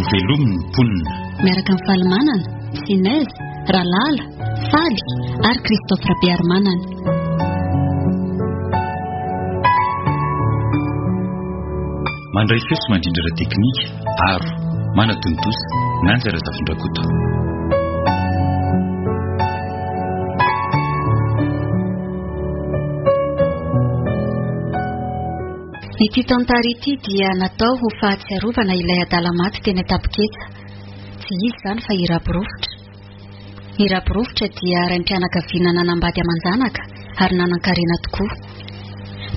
Hovelomin'ny mponina. Miaraka amin'i Falimanana, Sinez, Ralala, Faly ary Christophe Rabearimanana. Mandray feo sy mandrindra ara-teknika, Aro, Manatontosa, Nanja Razafindrakoto. Ity tantara ity dia natao ho fahatsiarovana ilay adala maty teny Antapoketsa. Tsy iza izany fa i Rabirovitra. I Rabirovitra dia raim-pianakaviana nanambady aman-janaka ary nanan-karena tokoa.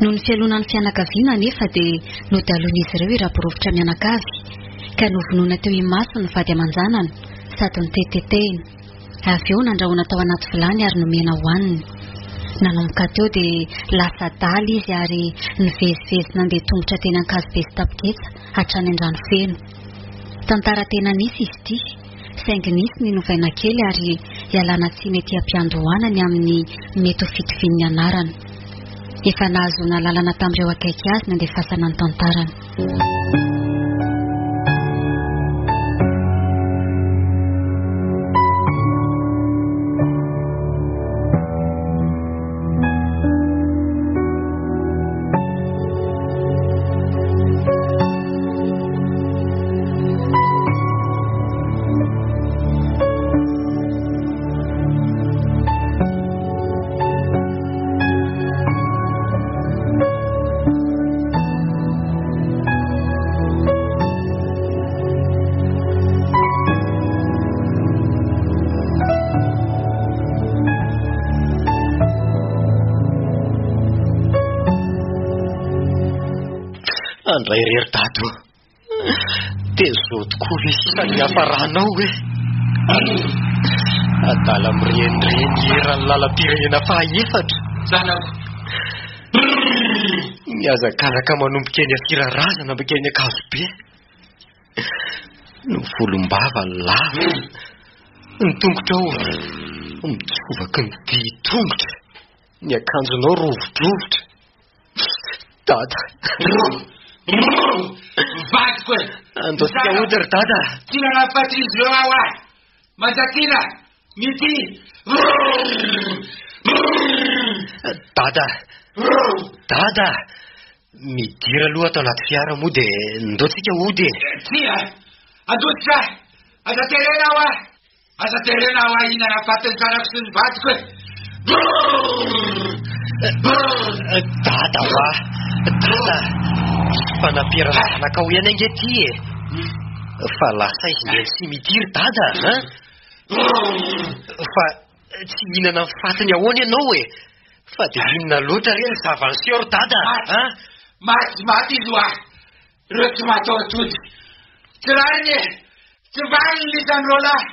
Noho ny fialonan'ny fianakaviana anefa dia nodaloin'izy ireo i Rabirovitra mianakavy ka novonoina teo imasony ny vady aman-janany sady notetitetehina. Avy eo nandrahoina tao anaty vilany ary nomena hohaniny. Nanomboka teo dia lasa adala izy ary nivezivezy nandeha tongotra teny Ankazobe sy Tapoketsa hatrany Andranofeno. Tantara tena nisy izy ity, saingy nisy ny novaina kely ary ialana tsiny ety am-piandohana ny amin'ny mety ho fitovian'ny anarana. Efa nahazoana alalana tamin'ireo akaiky azy nandefasana ny tantarany. Andray re ry dada o! Dia zao tokoa ve sisa ny hiafaranao e? Adala mirenireny eran'ny lalam-pirenena fahaefatra. Zanako. Mihazakazaka manomboka eny Afirarazana mankeny Ankazobe. Ny volombava lava. Ny tongotrao mitsovaky ny dian-tongotra. Ny akanjonao rovidrovitra. Dada. Vadiko e! Andao tsika hody ry dada. Tsy nanafatr'izy ireo aho ah! Manjakina! Mity! Dada! Dada! Midira aloha ato anaty fiara moa dia ndao tsika hody e! Tsia! Andositra! Aza terena aho ah! Aza terena aho hihinana fatin'ny zanako sy ny vadiko e! Dada wa! Dada! Fanampiarana zanakao ihany ange ty e! Fa lasa izy neny sy mitiry dada an! Fa tsy hihinana ny fatiny ahoana ianao e? Fa dia inona loatra re ny zava-niseho ry dada an? Maty maty izy wa! Ireo tsy mataho-tody. Tsy rariny e! Tsy vanona ny isan'ny roalahy.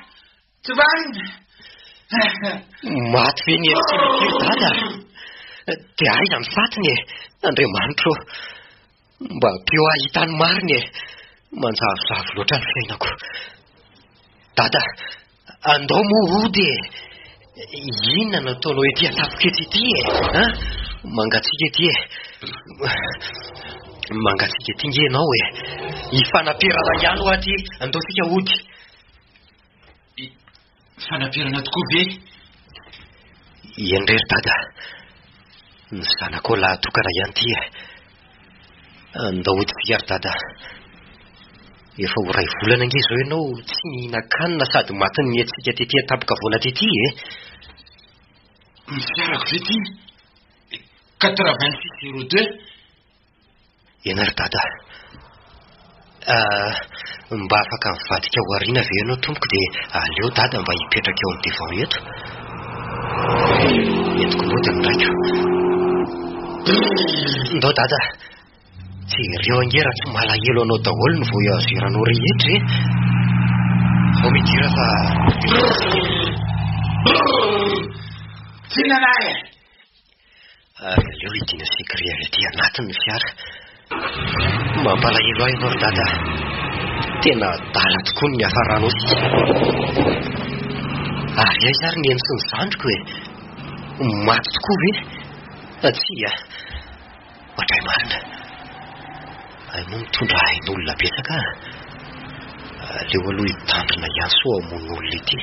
Tsy vanona. Maty ve ny MC Mikiry dada? Dia aiza ny fatiny e? Andriamanitro ô! Mba ampio ahy hahita ny marina e! Manjavozavo loatra ny fiainako. Dada, andao moa hody e! Inona no ataonao ety an-tampok'etsy ety e? An? Mangatsiaka ety e! Mangatsiaka ety nge ianao e! Hifanaperana ihany hoa aty, andao tsika hody. Fanaperana tokoa ve? Eny re ry dada, ny zanakao lahy tokana ihany ity e! Andao hody tsika ry dada. Efa ho iray volana ange izao ianao tsy nihinan-kanina sady matin'ny hetsika tety an-tampon-kavoana tety e! Ny fiarako ve ity? 86 02. Eny ry dada. Ah, mba afaka mivadika ao aoriana ve ianao tompoko dia aleo dada mba hipetraka eo amin'ny devant eto. Entiko mody ny raiko. Ndao dada. Jereo ange raha tsy malahelo anao daholo ny voyageur-nao rehetra e. Vao midira fa Tsinana e! Ary aleo hidina secret avy aty anatiny ny fiara. Mampalahelo ahy ianao ry dada. Tena adala tokoa ny niafaranao sisa. Ary aiza ary neny sy ny zandriko e? Maty tokoa ve? Tsia. Ohatray marina. Hay moa mitondra ain'olona betsaka ah. Aleo aloha hitandrina ihany sao hamono olona ity.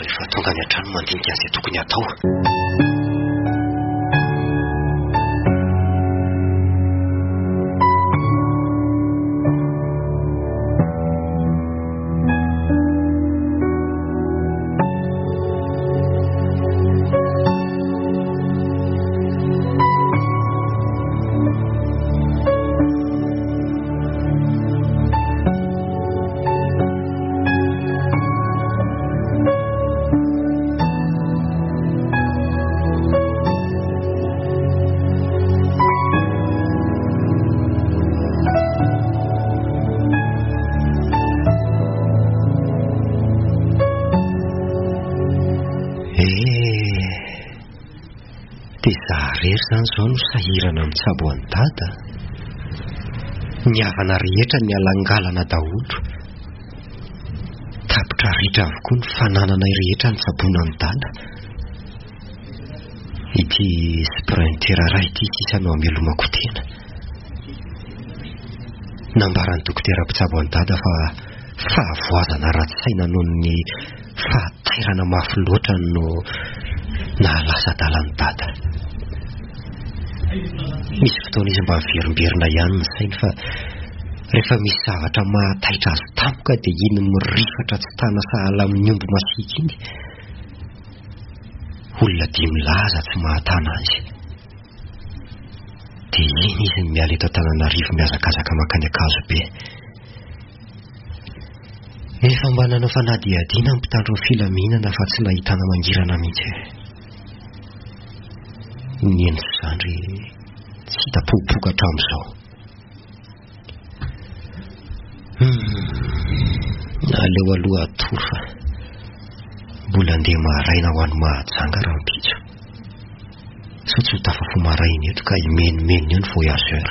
Rehefa tonga any an-trano mandinika an'izay tokony hatao. Eh, dia za irery izany izao no sahirana mitsabo an'i Dada? Ny havana rehetra nialangalana daholo. Tapitra ritra avokoa ny fanananay rehetra nitsaboana an'i Dada. Ity sprinter iray ity sisa no amelomako tena. Nambaran'ny dokotera mpitsabo an'i Dada fa fahavoazana ara-tsaina noho ny fahatairana mafy loatra no nahalasa adala an'i Dada. Misy fotoana izy mba miverimberina ihany ny sainy fa rehefa misy zavatra mahataitra azy tampoka dia iny mirifatra tsy tana sahala amin'ny omby masiaka iny. Olona dimy laza tsy mahatana azy. Dia iny izy no miala eto Antananarivo mihazakazaka mankany Ankazobe. Efa mba nanao fanadihadiana ny mpitandro ny filaminana fa tsy nahitana mangirana mihitsy. Neny sy zandry tsy hita popoka hatramin'izao. Hmm, aleo aloha hatory fa mbola andeha maraina ho any Mahajanga rahampitso. Sao tsy ho tafafoha maraina eto ka himenomenona eo ny voyageur.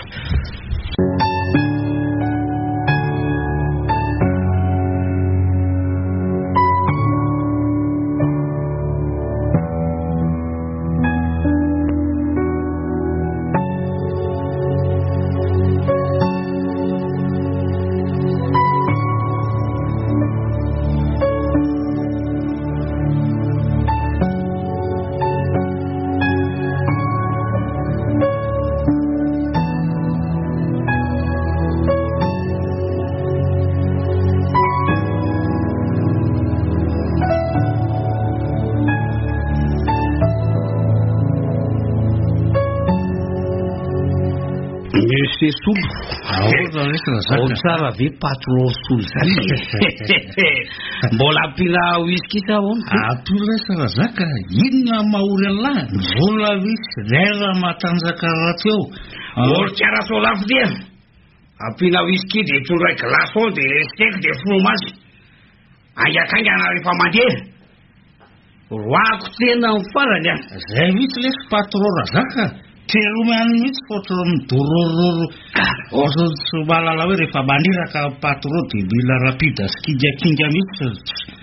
Monsieur Solo. Ahoana lesy Razaka? Ao tsara ve patron Solo zany? Mbola ampiana whisky sa ahoana? Ato lesy Razaka, inona mahory an'lah? Mbola misy l'air matanjaka rahateo. Orchara solafo dia. Ampiana whisky dia tondray glaçon dia steak dia fromage. Haingankaingana rehefa mandeha. Roahako tsena amin'ny farany a. Zay mihitsy lesy patron Razaka. Teromy any mihitsy fa ohatran'ny midorororo. Ohatran'ny tsy mahalala hoe rehefa maniraka ny patron dia mila rapide sy kingakinga mihitsy.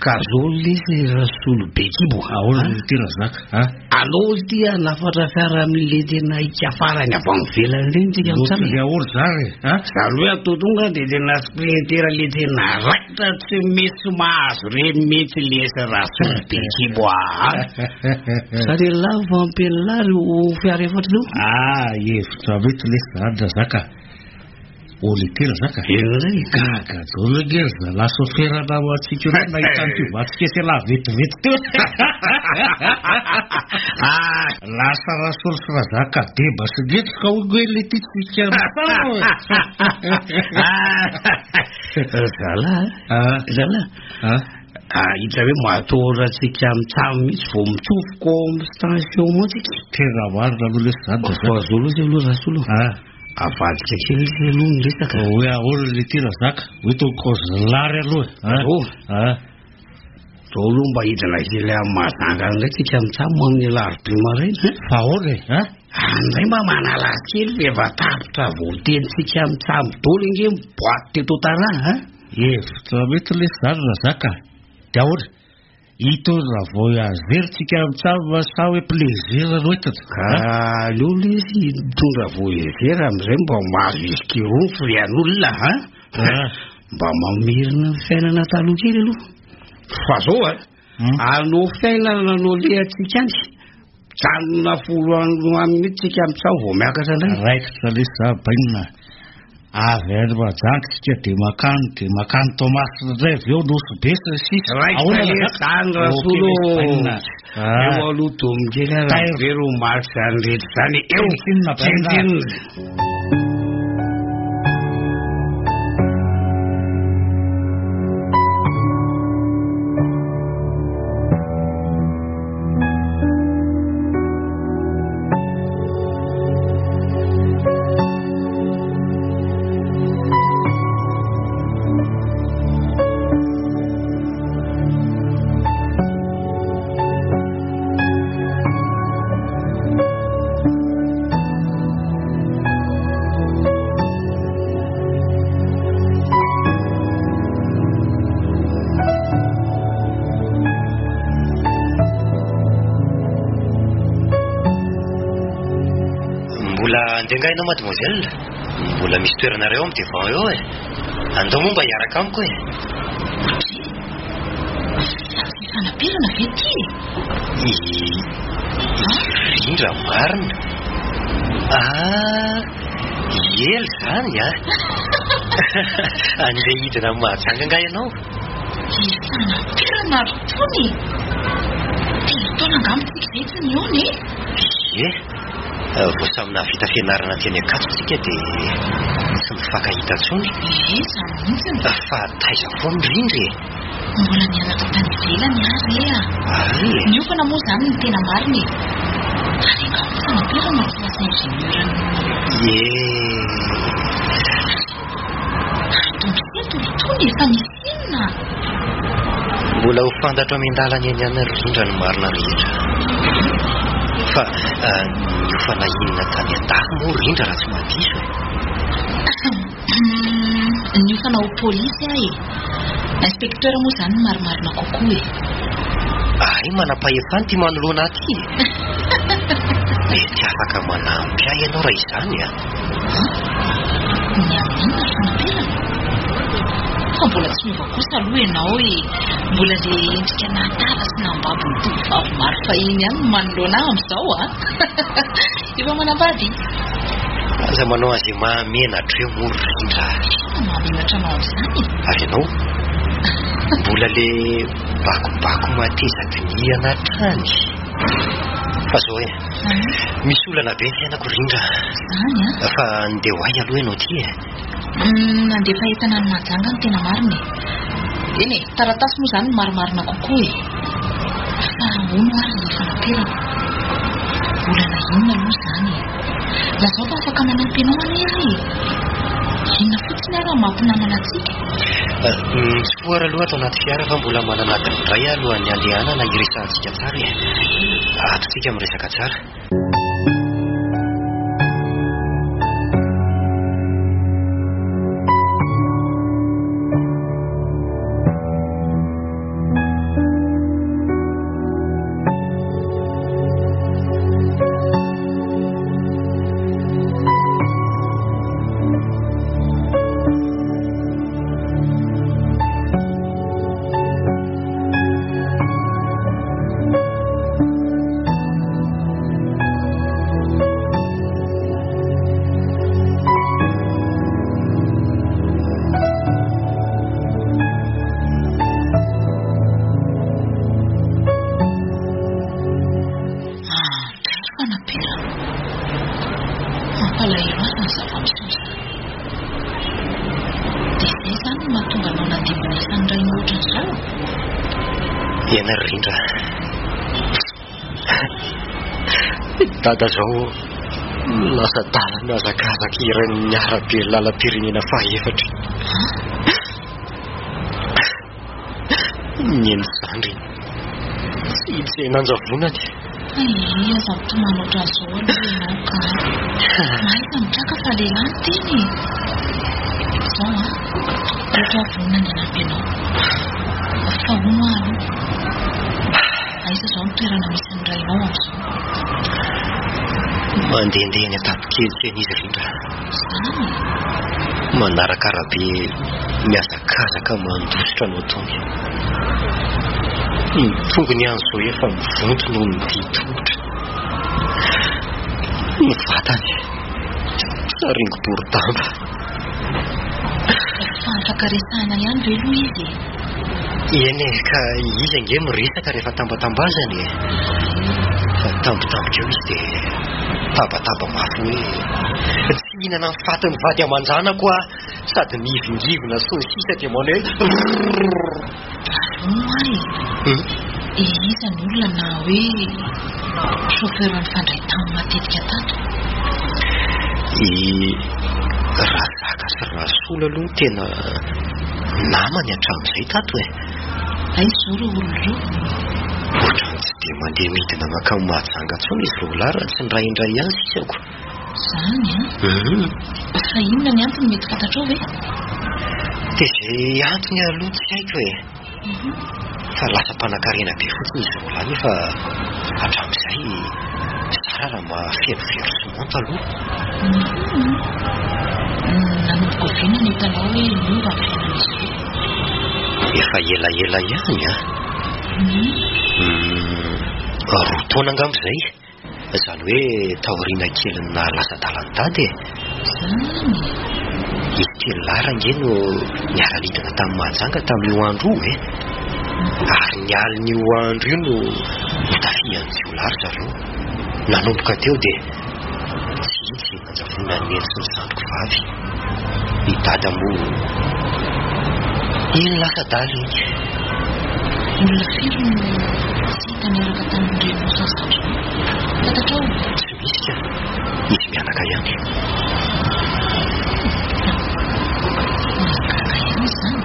Ka zao lesy Rasolo be kibo. Ahoana no ity Razaka a? Aleo ity hanafatra fiara amin'le tena hika farany avy any ivelany ireny tsika Loto mitsam e. le ahoana zany e? A? Zany hoe atao tonga dia tena sprinter le tena raitra tsy misy mahazo reny mihitsy lesy Rasolo be kibo aa. Sa re lahy fa ampian'lah io fiara efatra io? Ah, hevitra mety lesy zany Razaka. Olite Razaka. Eny indray. Gaga daholo ange ry zalahy sofera namantsika ireo nahita an'ity vatsikesy elah vetivety teo. Ah, Lasa Rasolo sy Razaka deba sy ngetroka hoy hoe le ty tsika mitao. Ah, zalahy, Ah, zalahy. ah. Ah, hita hoe matahotra antsika mitsam mihitsy vao mitsofoka ao amin'ny station ao tsika. Tena marina aloha lesy zany Fa Razaka. zao aloha zay aloha Rasolo. Ah. Avadika kely izy aloha ny resaka. Hoe ahoana le ty Razaka? Hoe tao kaozilary aloha. Ah. Oh. Ah. Zao aloha mba hidina kely amin'ny Mahajanga indray tsika mitsam amin'ny alarobia maraina. eh? Fa ahoana e? Ah? Any indray mba manala kely fa efa tapitra voatenintsika mitsam daholo ange ny boîte teto an-tanàna. eh? Hevitra mety lesy zany Razaka. Dia ahoana? Hitondra voyageur tsika mitsam sa hoe plaisir no entina? Ka aleo lesy hitondra voyageur amin'izay mba mahazo whisky roa ny frais an'olona. ah? Ah. Mba mamerina ny fiainana taloha kely aloha. Fa zao a, anao fiainana no alehantsika any. Mijanona folo andro any mihitsy tsika amin'izao vao miakatra indray. Raikitra lesy za bainina. Avy any Mahajanga tsika dia makany dia makany Toamasina indray avy eo Nosy Be sy ny sisa. Raikitra lesy zany Rasolo ô. Eo aloha domy kely ary avero omaly izany rehetra izany e. Eo, tsinotsinona. Mbola andeha angaha ianao mademoiselle? Mbola misy toerana iray ao amin'ny devant eo e. Andao moa mba hiaraka amiko e. Ohatry fa tsy fanaperana ve ity e? I Rindra marina. Ah, ela izany a. Andeha hidina amin'i Mahajanga angaha ianao? Fanaperana ry Tony e! Telo taona angamba tsika izay tsy nihaona e! Ie, vao samy nahavita fianarana teny Ankatso tsika dia tsy mifankahita intsony. Ie, izany mihitsy. Fa taiza foana Rindra e? Mbola nianatra tany ivelany aho re a! Ary e? Niofana moa izany no tena marina e! Ary angamba fanaperana tsy lasa ingénieur ny. Ie. Ary tompo ry Tony efa nisy inona? Mbola ho fantatro miandalana eny ihany ry Rindra ny marina rehetra. Fa niofana inona tany an-dafy moa Rindra raha tsy mahadiso e? Niofana ho polisy aho e. Inspecteur moa izany no marimarina kokoa e. Hay manam-pahefana ity manoloana ahy ity e. Mety afaka manampy ahy ianao raha izany a. Ny amin'inona ry fanaperana? Fa mbola tsy miova kosa aloha ianao e! Mbola ilay endrika nahatara sy nambabo ny tovovavy maro fahiny ihany no manoloana ahy amin'izao a! Efa manambady? Aza manao an'izay mahamenatra eo moa ry Rindra a! Inona no mahamenatra anao amin'izany e? Ary ianao? Mbola ilay bakobako mateza dinihana hatrany. Fa izao e! Misy olana be ny fiainako Rindra. Izany an? Fa andeha ho aiza aloha ianao ity e? Nandefa entana any Mahajanga ny tena marina e. Eny e, taratasy moa izany no marimarina kokoa e. Fa hono ary ny fanaperana? Olana inona aloha izany e? Lazao fa afaka manampy anao anie aho e. Inona fotsiny ary no mampinamana antsika? Mitsofoha ary aloha ato anaty fiara fa mbola manana adiny iray aho alohan'ny handehanana hiresahantsika tsara e. Ato tsika miresaka tsara. Mampalahelo ahy izany zava-miseho izany. Dia izay izany no mahatonga anao nandeha manasa ny rainao ohatran'izao? Eny ry Rindra. Dada zao lasa adala mihazakazaka eran'ny arabe lalam-pirenena fahaefatra. Neny zandriny. Tsy izay nanjavonany. Ay, aza mitomany ohatran'izao aloha ianao ka. Mahaiza mitraka fa lehilahy ny tena e. Izao an, rehetra aho vonona ny hanampy anao. Fa hono aho aloha. Aiza izao ny toerana misy ny rainao amin'izao? Mandehandeha eny an-tampon-kely eny izy Rindra. Izany e? Manaraka arabe mihazakazaka. Mihazakazaka mandositra no ataony. Ny tongony ihany izao efa mivonto noho ny dian-tongotra. Ny vatany saringo-borodamba. Fa afaka resahina ihany ve aloha izy e? Eny e, ka izy ange miresaka rehefa tambatambazana e. Fa tampotampoka eo izy dia mitabataba mafy hoe tsy hihinana ny fatin'ny vady aman-janako aho sady mihivingivina sy ny sisa dia manao hoe rrrr. Hono hoa e, iza ny olona na hoe chauffeur nifandray taminy matetika tato? I Razaka sy Rasolo aloha no tena namany hatramin'izay tato e. Aiza izao ireo olona ireo? Ohatran'ny tsy dia mandeha midina mankany Mahajanga intsony izy roa lahy raha tsy indraindray ihany sisako. Izany an? Fa inona ny antony mety fantatrao ve? Dia izay antony aloha tsy haiko e. Fa lasa mpanankarena be fotsiny izy roa lahy nefa hatramin'izay zara raha mahafeno versement taloha. Nanomboka oviana no hitanao hoe niova ny fiainan'izy ireo? Efa elaela ihany an. Roa taona angamba izay. Izany hoe taoriana kelin'ny nahalasa adala an'i Dada e! Izany e! Izy telo lahy range no niara-nidina tamin'i Mahajanga tamin'io andro io e! Ary ny alin'io andro io no notafihan'ny jiolahy ry zareo. Nanomboka teo dia tsy hita izay nanjavonan'i Neny sy ny zandriko vavy. I Dada moa iny lasa adala iny. Olona firy no tsy hita niaraka tamin'ny reninao sy ny zandrinao? Fantatrao? Tsy misy ka. Izy mianaka ihany. Mahagaga ihany izany.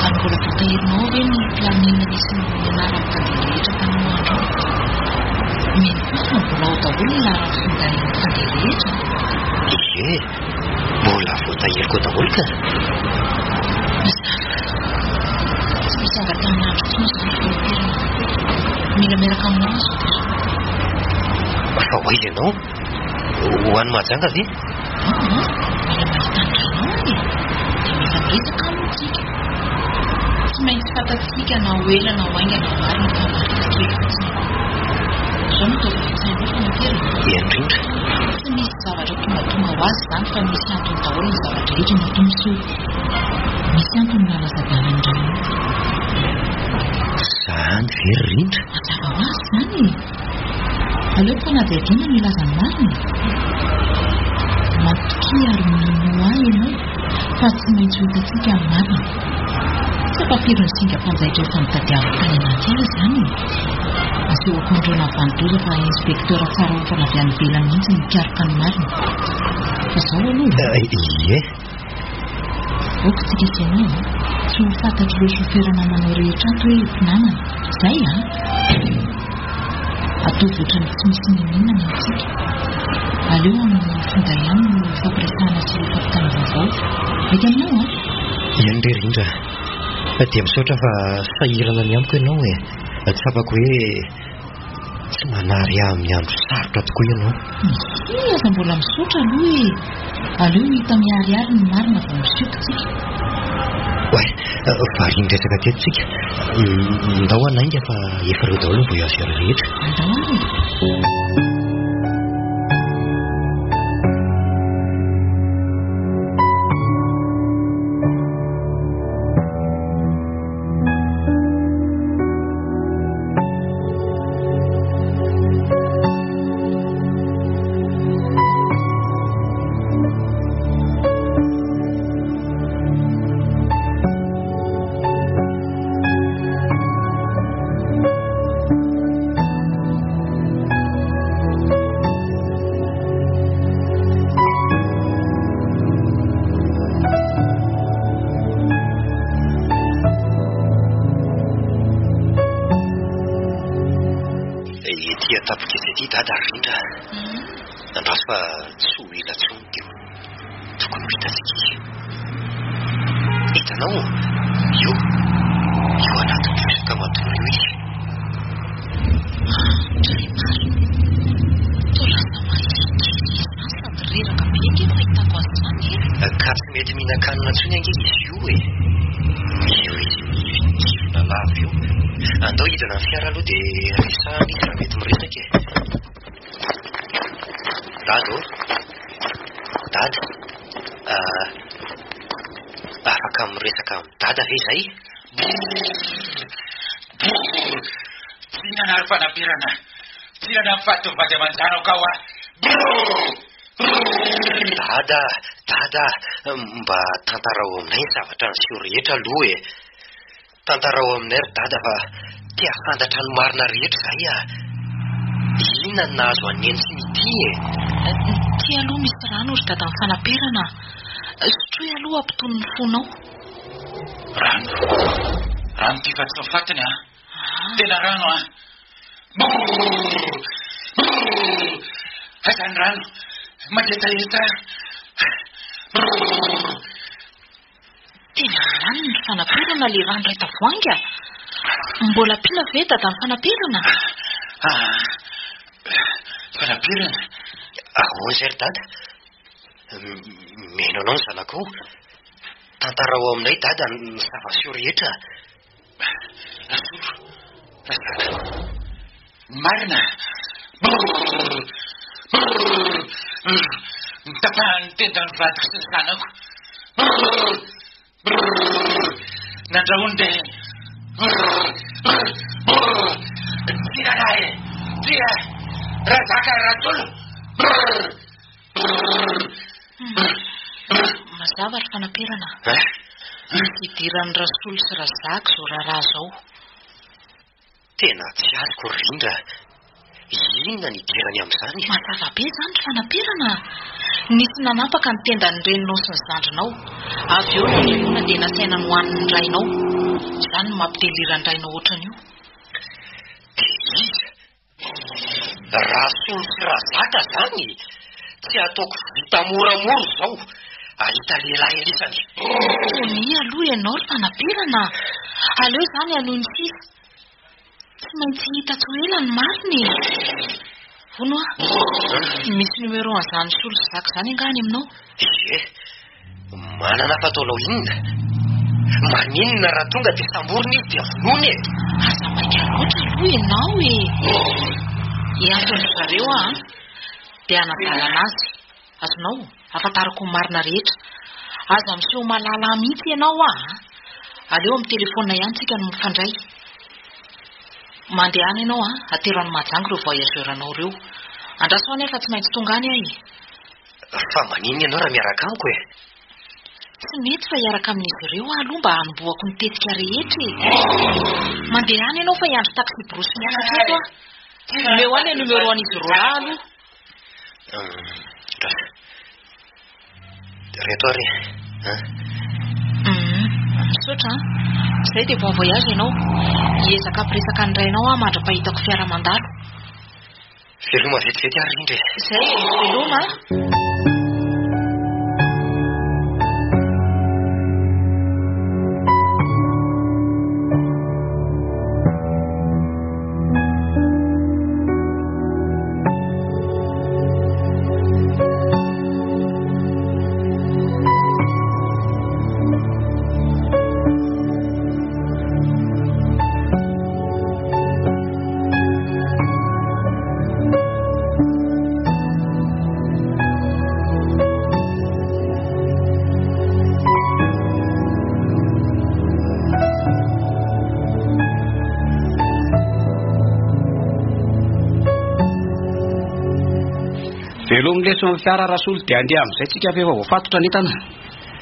Ary mbola voatahirinao ao ve ny planning nisy ny anaran'ny mpandeha rehetra tamin'io andro io? Mino koa fa mbola ao daholo ny laharan'ny findain'ny mpandeha rehetra. Ie, mbola voatahiriko ao daholo ka. Mazava. Tsy misy angatahana andro intsony izany fa miterana. Mila miaraka aminao aho izao. Fa ho aiza ianao? Ho any Mahajanga ve? Aa, mila mahita ny rainao aho e. Dia mila miresaka aminy tsika. Tsy maintsy fantatsika na ho ela na ho haingana ny marina fa marina kely fotsiny. Izao no ataovy ao an-tsainao fa materina. Eny indrindra. Tsy misy zavatra tongatonga ho azy izany fa misy antony daholo ny zavatra rehetra matoa miseho. Misy antony nahalasa-dalana ny rainao. Izany ve ry Rindra? Mazava ho azy izany e! Aleo ny fanadihadiana no hilaza ny marina e! Matokia ary minoa ahy ianao fa tsy maintsy ho hitantsika ny marina. Tsy ampafiry ny singam-panjaitra efa notadiaviko tany anaty ala izany e! Asehoko an'ireo nahavanon-doza fa inspecteur tsara ofana avy any ivelany mihitsy no mikaroka ny marina. Fa izao aloha e! Ie. Aoka tsika sy ianao an! Tsy ho fantatr'ireo sofera namanao rehetra ato hoe mpinamana. Izay an! Ataovy ohatran'ny tsy misy n'inon'inona ny antsika. Aleo amin'ny finday ihany no ifampiresahana sy ifampitana vaovao. Mety aminao an? Eny re Rindra a! Dia misaotra fa sahirana ny amiko ianao e! Tsapako hoe tsy manary ahy amin'ny andro sarotra tokoa ianao. Hi, aza mbola misaotra aloha e! Aleo ho hita miharihary ny marina vao misioka tsika. Oay, varian'ny resaka teto tsika. Ndao hanainga fa efa ireo daholo ny voyageurs rehetra. Andao ary e! Ety an-tampon-ketsa ety Dada ry Rindra a! Andraso fa tsy ho ela intsony dia ho tokony ho hitantsika izy. Hitanao? Io, io anatin'ny bozaka matory io izy. Dray marina. Toa lasa mahia kely izy izany sady reraka be ange ny fahitako azy izany e! Ka tsy mety mihinan-kanina intsony ange izy io e. Io izy mihivikivina lava io. Andao hidina ny fiara aloha dia resahana izy raha mety miresaka e. Dada ô. Dada. Ah, afaka miresaka amin'i Dada ve izay? Brrr! Tsy nanary fanapirana. Tsy nanary faty vady aman-janako aho ah. Brrr! Brrr! Dada, Dada, mba tantarao aminay ny zavatra niseho rehetra aloha e. Tantarao aminay ry Dada fa te hahafantatra ny marina rehetra izahay ah. Inona no nahazo an'i Neny sy Mitia e? Ity aloha misy rano ry Dada mifanaperana a. Sotroy aloha hampitony ny fonao. Rano. Rano ity fa tsy fatiny ah. Tena rano ah. Brrr! Brrr! Aiza ny rano? Mangetaheta. Brrr! Tena lany ny fanaperana le rano iray tavoahangy a! Mbola ampiana ve dada ny fanaperana? Ah, fanaperana? Ahoana izay ry dada? Mihaino anao ny zanakao. Tantarao aminay dada ny zava-seho rehetra. Rasolo, Razaka. Ny marina. Brrr, brrr, Nitapahan'ny tendan'ny vadiko sy ny zanako. Brrr, brrr, Nandrahony dia. Brrr, brrr, brrr. Tsia lahy e! Tsia! Razaka Rasolo! Brrr, brrr, brrr. Mazava ry fanaperana. Misy idiran'i Rasolo sy Razaka izao raharaha izao. Tena tsy azoko ry Rindra. Inona ny idirany amin'izany? Mazava be izany ry fanaperana a! Nisy nanampaka ny tendan'ny reninao sy ny zandrinao. Avy eo nandrahona dia nasaina nohanin'ny rainao. Izany no mampitelira ny rainao ohatran'io. Dia iza? Rasolo sy Razaka izany? Tsy ataoko vita moramora izao. Ahita lehilahy elisany. Tonia aloha ianao ry fanaperana a! Aleo izany hanohy ny sisa. Tsy maintsy hita tsy ho ela ny marina e! Hono hoa, misy numéro an'izany Solo sy Zaka izany angaha any aminao? Ie, manana fa ataonao inona? Maninona raha tonga dia samborina izy dia vonoina e? Aza maika loatra aloha ianao e! Hiantso an-dry zareo aho an, dia hanadalana azy. Azonao? Ahafantarako ny marina rehetra. Aza miseho mahalala ahy mihitsy ianao a! Aleo amin'ny telefaonina ihany tsika no mifandray. Mandehana ianao a, atero any Mahajanga ireo voyageur anao ireo. Andraso any aho fa tsy maintsy tonga any aho e. Fa maninona ianao raha miaraka amiko e? Tsy mety fa hiaraka amin'izy ireo aho aloha mba hanombohako ny tetika rehetra e. Mandehana ianao fa hiandry taxi-brousse miakatra eto aho. Omeo ahy ilay numéro an'izy roa lahy aloha. Reto ary e. Misaotra an. Izay dia bon voyage ianao. Hiezaka hampiresaka ny rainao aho mandra-pahitako fiara mandalo. Veloma vetivety ary rindra e. Izay e, veloma an. Velomy lesy amin'ny fiara Rasolo dia andeha amin'izay tsika fa efa voafatotra ny entana.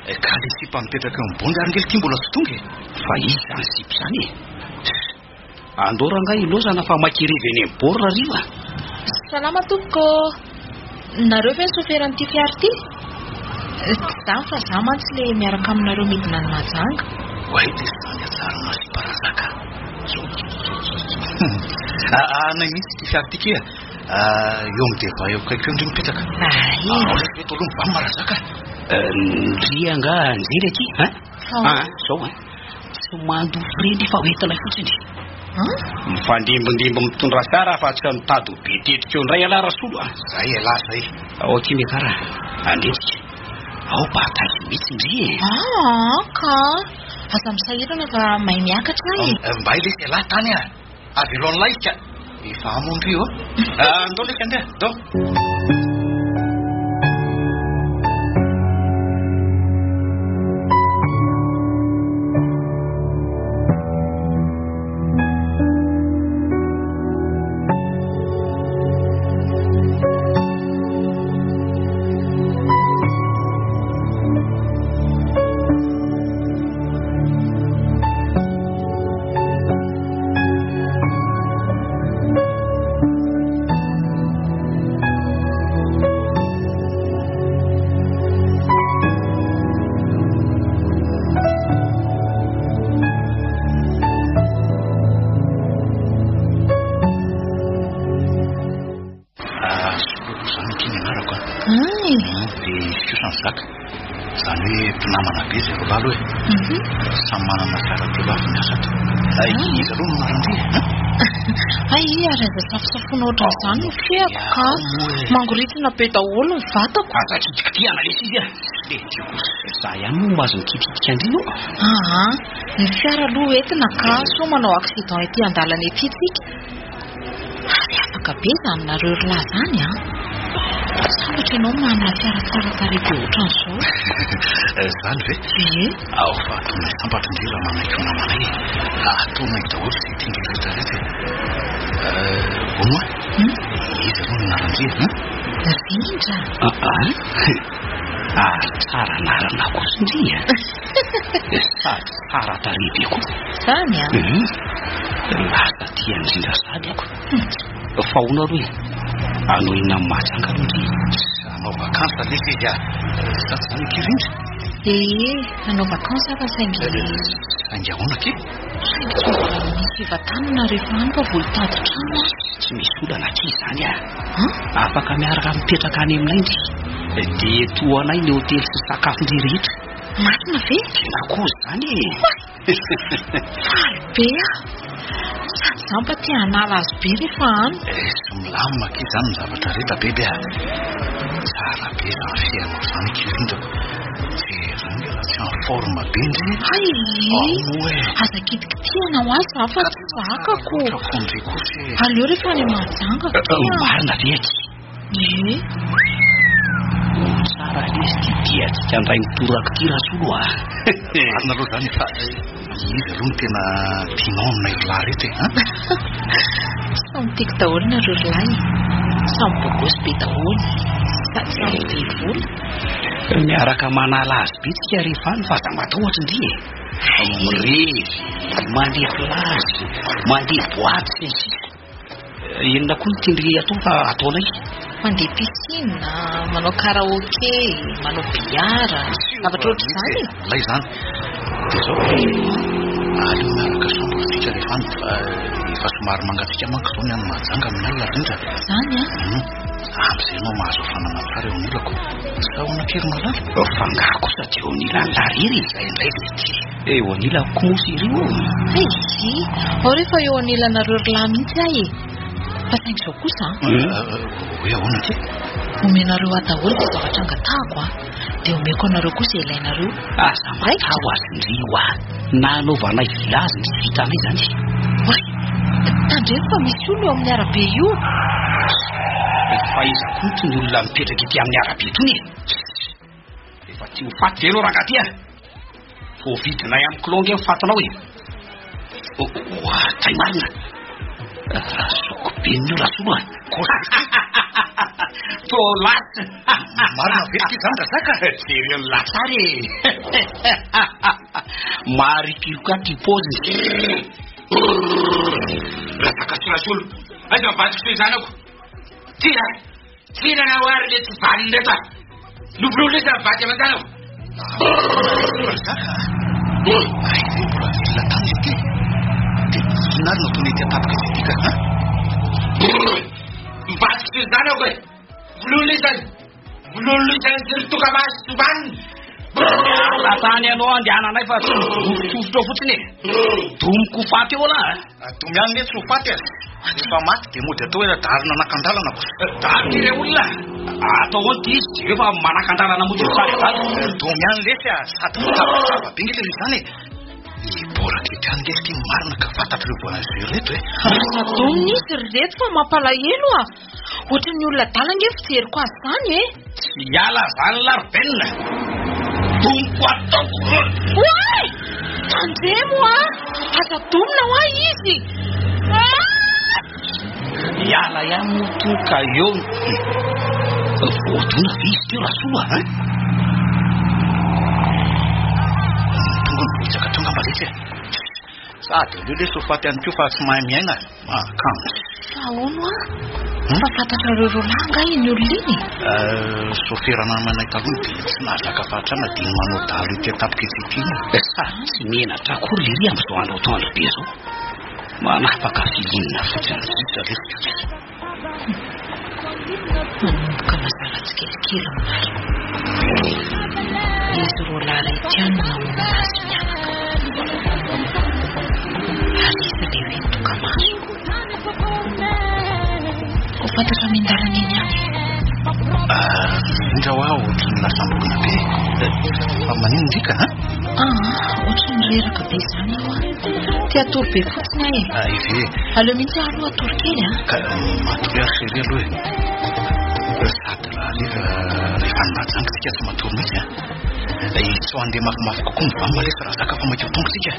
Eh, ka le sipa mipetraka eo amin'ny bondy ary ngely ty mbola tsy tonga e. Fa iza izany sipa izany e? Andao rangahy ilaozana fa makirevy eny amin'ny bord hariva. Salama tompoko. Nareo ve ny soferan'ity fiara ity? Tsy izany fa za mantsy le miaraka aminareo midina any Mahajanga. Oay dia izany hatsarana sipa razaka. Anay mihitsy ity fiara ity kia. Eo amin'ny devant eo akaiky eo ndry mipetraka. Ay. Ao le eto aloha mivanona razaka. Ndry angaha njery aty hein? Ah, zao hein. Tsy mandoa frais ndry fa hoentinay fotsiny. Mifandimbindimby mitondra fiara fa tsy mitady ho be tetika eo indray ialahy Rasolo a. Zay ialahy zay. Ao akia miakara, andetsika. Ao mba taizo mihitsy ndry e. Ah, ka. Aza misahirana fa mahay miakatra aho e. Mbay lesy ialahy tany a. Avelao an'ilay izy ka. Efa amo ndry ô. Andao lesy andeha, ndao. Solo zany akia ny anarako a. Ay. Dia izy kosa ny zaka. Izany hoe mpinamana be izay roa lahy aloha e. Samy manana fiara telo avy miasa ato. Ay, iza aloha no anaran-dry e? Ay, ary aza safosafoina ohatran'izany ny feako ka. Mangoritsina be daholo ny vatako. Aza kitikitihana lesy izy a. Le Dieu kosa. Za ihany moa mahazo mikitikitika an-dry no. Aa, ny fiara aloha entina ka sao manao accident ety an-dalana ety tsika. Ary afaka be izany nareo ry lahy izany an! Sambatra ianao manana fiara tsara tarehy be ohatran'izao. Izany ve? Ie. Ao fa ataonay sambatra ndry raha manaiky ho namanay e. Ataonay daholo izay tian-dry rehetra rehetra e. Hono a? Iza aloha no anaran-dry e? Rindra. Ah, ary tsara anarana kosa ndry a. Sady tsara tarehy be koa. Izany an? Lasa tia an-dRindra sady ako. Fa hono aloha e, hanao inona amin'ny Mahajanga aloha ndry? Hanao vacances lesy izy a. Sa tsy izany akia Rindra? Ee, hanao vacances aho fa saingy... Saingy ahoana akia? Saingy tsy mbola misy fivantanana rehefa any fa vao hitady trano aho. Tsy misy olana akia izany a. Afaka miaraka mipetraka any aminay ndry. Dia tohanay ny hotely sy sakafon-dry rehetra. Marina ve? Tena koa izany e. Faly be aho. Sady izaho mba te hanala azy be rehefa any. Eh, tsy milamina akia izany ny zavatra rehetra bebe a. Tsara be izany fiainao izany akia Rindrako. Jereo ange raha tsy en forme be ndry. Hay! Ao moa e. Aza kitikitihana ho ahy izaho fa tsy zakako. Loatra fondre kosa e. Aleo rehefa any Mahajanga akia. Marina ve akia? Ie. Ho tsara lesy ity diantsika indray mitoraka ity Rasolo a. Marina aloha izany fa iza aloha no tena tianao aminay ry lahy reto e? An? Samy tiako daholo nareo ry lahy e. Samy bogosy be daholo. Sady samy be vola. Miaraka manala azy be tsika rehefa any fa aza matahotra ndry e. Mirevy, mandeha plage, mandeha boîte sy ny sisa. Inona koa no tian-dry atao fa ataonay? Mandeha piscine, manao karaoke, manao billard, zavatra ohatr'izany e. Milay izany. Dia izao, aleo miaraka chambre tsika rehefa any fa efa somary mangatsiaka manko izao ny any Mahajanga amin'ny alina Rindra. Izany an? Amin'izay ianao mahazo hafanana tsara eo anilako. Sa ahoana kely malala? Fa angaha kosa dia eo anilan'i Lariry e? Izay indray ilay ity. Eo anilako koa moa iry io. Hay, ao rehefa eo anilanareo ry lahy mihitsy aho e. Fa saingy izao kosa an. Hoe ahoana ity? Omenareo ahy daholo izay zavatra angatahako an. Dia omeko anareo koa izay ilainareo. Aza matahotra ndry hoa. Na anaovanay village ny tsy vitanay izany. Oay, tandremo fa misy olona eo amin'ny arabe io. Fa iza koa itony olona mipetraka ety amin'ny arabe itony e? Efa tsy ho faty ve ianao rangahy ty a? Voavidinay amin'ny kilao ange ny fatinao e. Oa, tay marina. Razoky be ny Rasolo a. Toa lasa. Marina ve ity izany Razaka? Jereo ny lasary e. Maripiroka ty paoziny. Razaka sy Rasolo, aiza ny vadiko sy ny zanako? Ty a! Tsy nanao ary le tsy vaniny reto a! Novonoina izy ny vady aman-janako. Razaka a! Ay ve mbola velona tany le ty? Dia inona ary no ataony ety an-tapoka ety ity ka? Ha? Ny vadiko sy ny zanako e! Vonoina izy any! Vonoina izy any sy ny tokamaso tsy vaniny! Miala Tantany ianao andehananay fa tsy mivofotofotra eo fotsiny e. Domiko ho faty eo lah. Domy ihany ne tsy ho faty e. Rehefa maty dia mody atao hoe dahalo nanakan-dalana ko. Dahalo ty re olona. Atao ahoana ty izy jereo fa manakan-dalana mody ny sary adala. Domy ihany lesy a, sady mitabataba be nge le izany e. Hiboraka eto ihany nge ty marina ka fantatr'ireo voyageurs ireto e. Aza domina izy ry reto fa mampalahelo a. Ohatran'ny olona adala ange fijeriko azy izany e. Tsy hiala zany lah ry Ben. Domiko ataoko. Oay! Tandremo a! Aza domina hoa izy. Maty! Hiala ihany moa to ka eo. Voadona ve izy teo Rasoa a? Tonga ny vohitsaka teo angamba letsy e. Sady aleo lesy ho faty ihany koa fa tsy mahay miaina e. Mahakamo. Fa ahoana hoa? Fa fantatrareo roa lahy angaha iny olona iny e? Sofera namanay taloha dia tsy nahazaka fahatrana dia manao dahalo ety an-tapok'etsy ity iny. Sady tsy menatra akory lery amin'izao andro atoandro be izao. Manapaka filinina fotsiny sisa lesy. Manomboka mazava tsikelikely ny marina. Izy roa lahy ireto ihany no namono azy mianaka. Ary iza ilay hoe nitoka-maso? Ho fantatra miandalana eny ihany. Indrindra hoa ohatry ny lasa amborona be. Fa maninona ndry ka? Ah, ohatry ny reraka be izany aho. Te hatory be fotsiny aho e. Ay ve. Aleo mihitsy aho aloha hatory kely a. Ka matory ary chérie aloha e. Sady raha hariva rehefa any Mahajanga tsika tsy matory mihitsy a. Sao handeha mafimafy kokoa ny vam lesy raha zaka fa mainka ho tonga tsika.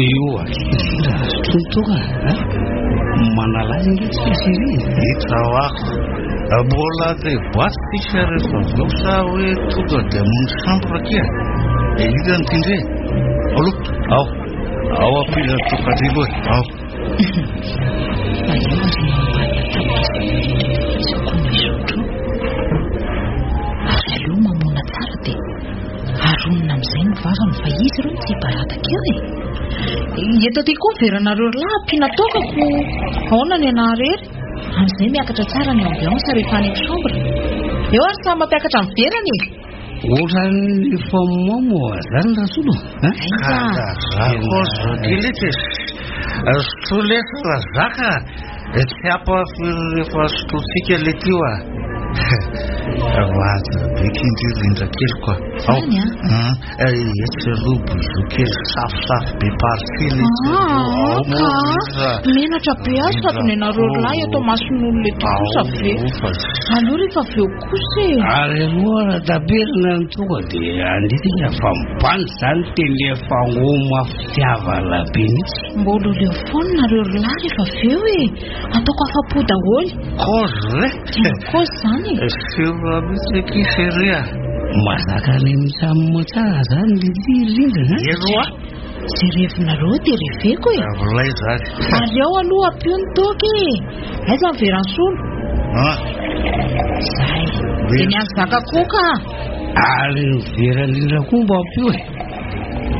Io indrindra azo tonga a manala azy nge tsika chérie. Hita ho'aho. Mbola andeha boîte tsika rehefa avy eo sa hoe tonga dia hamonjy chambre akia? E inona no tian-dry e? Ao aloha, ao. Ao ampiana ny tokan-dry aloha e, ao. Aleo ary ny ambany latabatra izay mirindra fotsiny koa no hisotro. Ary aleo mamoana tsara dia aronina amin'izay ny vavany fa izy ireo no tsy hibaradaka eo e. Eto aty koa ny veranareo ry lahy ampiana toaka ko ahoana ny anah rery? Amin'izay miakatra tsara ny ambiance rehefa any amin'ny chambre. Eo ary samy mampiakatra ny verany e. Ohatran'ny efa mamo zany Rasolo a? Aiza? Rakozo kely etsy e. Sotroa lesy Razaka a. Tsy hampafiry rehefa sotrointsika le tio a. Vaza be kindry rindra kely koa. Ao. Zany a? Etsy aloha bisou kely safosafo be partie le tio. Ao moa rindra. Menatra be ahy sady nenareo lahy eto mason'olona eto kosa ve? Aleo rehefa avy eo kosa e. Ary aloha raha taperina ny tonga dia andeha fa mibany zany tena efa ngoma fitiavana be mihitsy. Mbola ho leo foana nareo ry lahy rehefa avy eo e. Ataoko afa-po daholo. Kozy ve? Tena kozy zany e. Sûr mihitsy akia chérie a. Mazaka any amin'ny samy tsara zany le ty rindrina. Eny hoa. Izay revinareo dia reveko e. Milay zany. Ary ao aloha ampio ny toaka e. Aiza ny veran'ny solo? Ah. Zay. Dia ny an'i Zaka koa ka. Ary ny vera indrindra koa mba ampio e.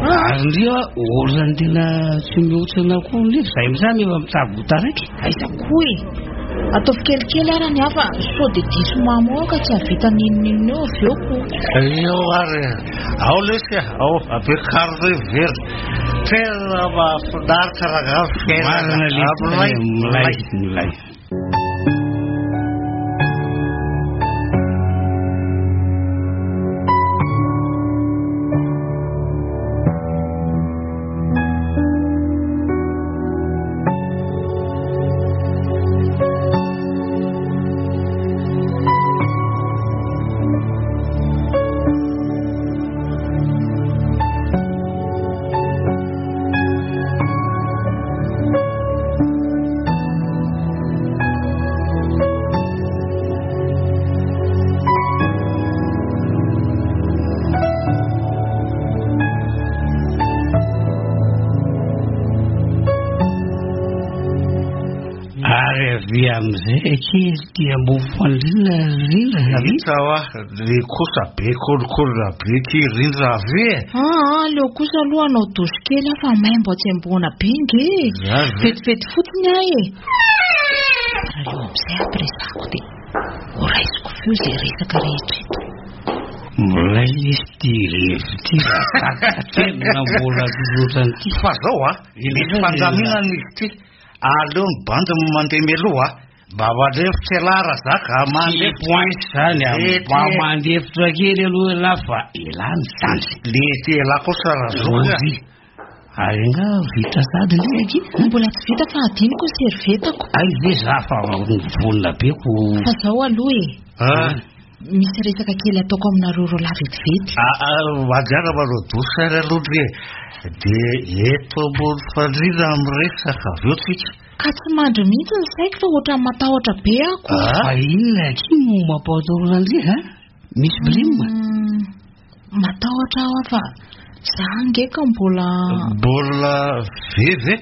Ary ndry a, ohatran'ny tena tsy mihotsina koa nefa zay mihitsy efa mitsabo taraiky. Aiza koa e. Ataovy kelikely ara ny hafa sao dia diso mamo ao ka tsy hahavita n'inon'inona eo avy eo ko. Eo ary ao lesy a, ao ampiakaro re vera. Tena mahafinaritra rangahy fiainana. Marina lesy, Milay, milay, milay. Ary avy amin'izay akia ity ambony fandriana Rindra avy. Hita hoa, le kosa be kolikoly be ty Rindra avy e. Aa, aleo kosa aloha hanao douche kely aho fa maimbo hatsembohana be nge e. Zany ve? Vetivety fotsiny aho e. Ary aleo amin'izay ampiresahako dia horaisiko feo izay resaka rehetra eto. Milay lesy ty revy ty razaka tena mbola tsy ohatran'ity. Fa zao a, misy fandaminana izy ity. Aleo ny bandy no mandeha mialoha a. Mba mandefitra elah razaka a, Tsy mandefitra. points zany a, Mety. mba mandefitra kely aloha elah fa elah ny zandry. Lety elah kosa razoky a. Rozy. Ary angaha vita sady ndry akia? Mbola tsy vita fa adinoko ny servietako. Ay ve za fa vonona be ko. Fa zao aloha e. Ah. Misy resaka kely ataoko aminareo roalahy vetivety. Ah, ah, Mandehana manao douche ary aloha ndry e. Dia eto ambony fandriana miresaka avy eo tsika. Ka tsy mandry mihitsy ny saiko fa ohatran'ny matahotra be aho ko. Ah. Fa inona akia no mampatahotra andry ha? Misy blime? Matahotra aho fa za ange ka mbola. Mbola ve ve?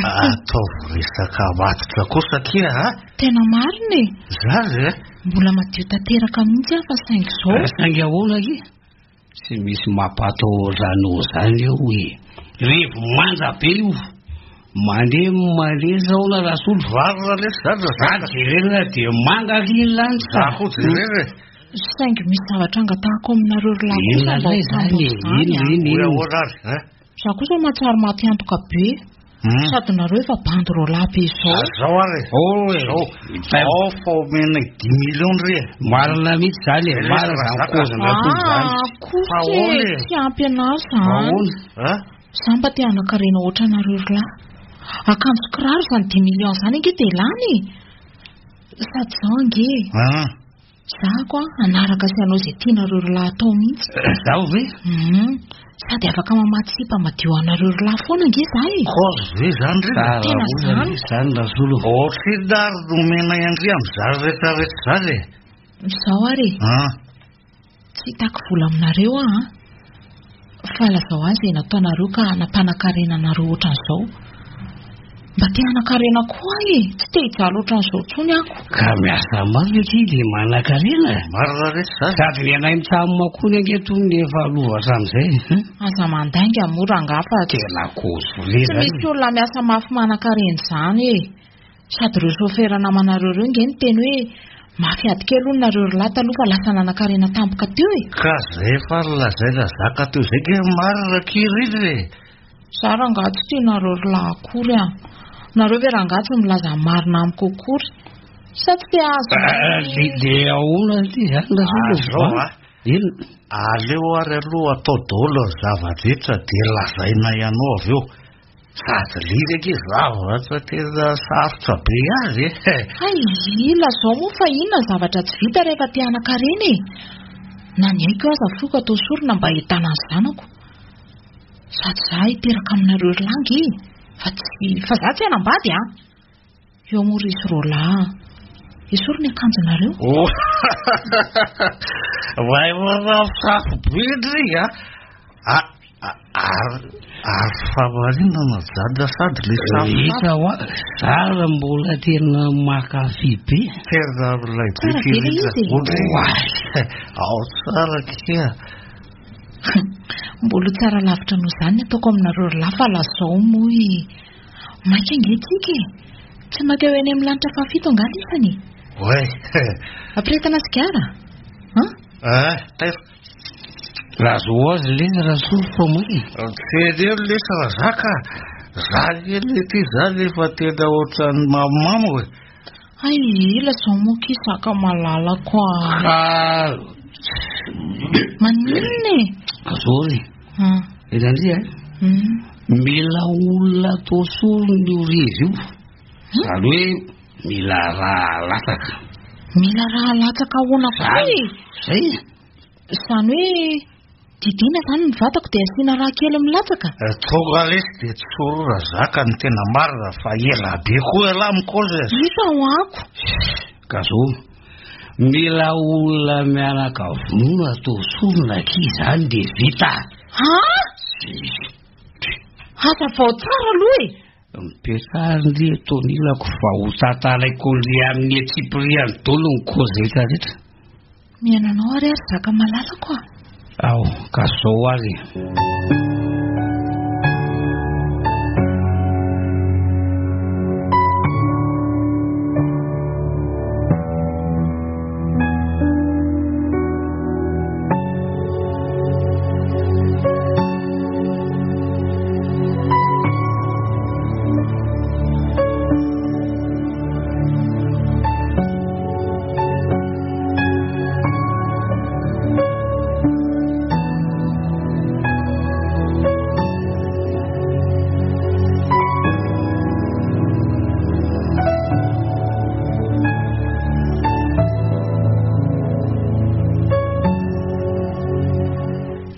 Ataovy resaka matotra kosa akia a. Tena marina e. Za ve? Mbola madio tanteraka mihitsy aho fa saingy izao. Saingy ahoana akia? Tsy misy mampatahotra anao zany eo e. Revy manja be io. Mandeha mandeha zao na Rasolo. Varina lesy zany Za jerena dia manga akia ny lanitra. Za koa jerena e. Saingy misy zavatra angatahako aminareo ry lahy Inona kosa mba indray ho zany e? tambin'izany Inona, a. inona, Hoy inona? ahoana ary? Eh? Za kosa mahatsiaro maty antoka be. Sady nareo efa bandy roalahy be izao. Ah, Zao ary e. Oh, e. Zao. Ao fa omenay 10 millions ndry e. Marina mihitsy zany e, marina zany kozin-dRasolo zany. Ah, kosa Fa ahoana e, e? tsy ampy anahy zany. Ahoana? Ah? Za mba te hanan-karena ohatranareo ry lahy. Akanjo kiraro izany 10 millions izany ange dia lany e. Sady zao ange e. Ah. Za ko a, hanaraka sy hanao izay tianareo ry lahy atao mihitsy. Zaho ve? Sady afaka mamatsy sipa madio anareo ry lahy foana ange za e. Kozy ve zany ry? Tsara Tena olona zany. mihitsy zany Rasolo. Ohatrinona ary no omenay andry amin'izany rehetrarehetra izany e? Izao ary e. Ah. Tsy hitaky vola aminareo aho an. Fa lazao ahy izay nataonareo ka nampanankarena anareo ohatran'izao. Mba te hanan-karena koa aho e. Tsy te hijaly ohatran'izao intsony aho. Ka miasa mafy akia dia manan-karena. Marina lesy zany. Sady ny anay mitsam-makony ange toy ny efa lova hatramin'izay. Aza mandainga moa rangahy fa tsy Tena kozy le tsy zany. misy olona miasa mafy manan-karena izany e. Sady ireo chauffeur namanareo ireo nge niteny hoe mafy ady kely hono nareo ry lahy taloha fa lasa nanan-karena tampoka teo e. Ka zay fa lazaina zaka teo zay ke marina akia rindry e. Za rangahy tsy tianareo ry lahy akory a. Nareo ve rangahy tsy milaza ny marina amiko akory. Sa tsy te hahazo Dia dia ahoana ity zany Rasolo? Ah, zao a. Inona? Aleo ary aloha atao daholo ny zava-drehetra dia lazaina ianao avy eo. Sady liry akia zavatra tena sarotra be azy e. Hay, lazao moa fa inona ny zavatra tsy vita rehefa te hanan-karena e. Na ny aiko aza foiko atao sorona mba ahitana ny zanako. Sady za hiteraka aminareo ry lahy nge e. Fa tsy fa za tsy hanambady a. Eo moa ry izy roalahy a. Esory ny akanjonareo. Oh. Mahay manafosafo be ndry a. Ah, ah, ary ary famarinana zany sady le safosafo. Hita hoa, zara mbola tena mankafy be. Tena milay be Tsara ty be le rindra. izy e. Ondry. Ao tsara kia. Mbola ho tsara lavitra noho izany ny ataoko aminareo ry lahy fa lazao moa e. Maika ange tsika e. Tsy mankeo eny amin'ny lanitra fahafito angaha lisany e. Oay. Ampirehetana sigara? An? Ah, tairo. Lazao azy lesy Rasolo fa maika. Teneno lesy razaka. Zany anie ty zany efa tena ohatran'ny mamomamo e. Hay, lazao moa ki zaka malalako a. Ka Maninona e? zao e. Ah. Hitantsika e. Mila olona atao sorona io revy io. Izany hoe mila raha latsaka. Mila raha latsaka ahoana koa e? Zay. Izany hoe didiana izany ny vatako dia asiana raha kely milatsaka? Tonga lesy dia tsory razaka ny tena marina fa ela be koa ialahy mikozy e. Hita ho ako. Ka zao, mila olona miaraka vonoina atao sorona akia izany dia vita. Ha? Hazavao tsara aloha e. Mipetraha ary ndry eto anilako fa ho tantaraiko ndry amin'ny antsipiriany daholo ny cause rehetra rehetra. Mihaino anao ary aho ry zaka malalako a! Ao, ka zao ary e.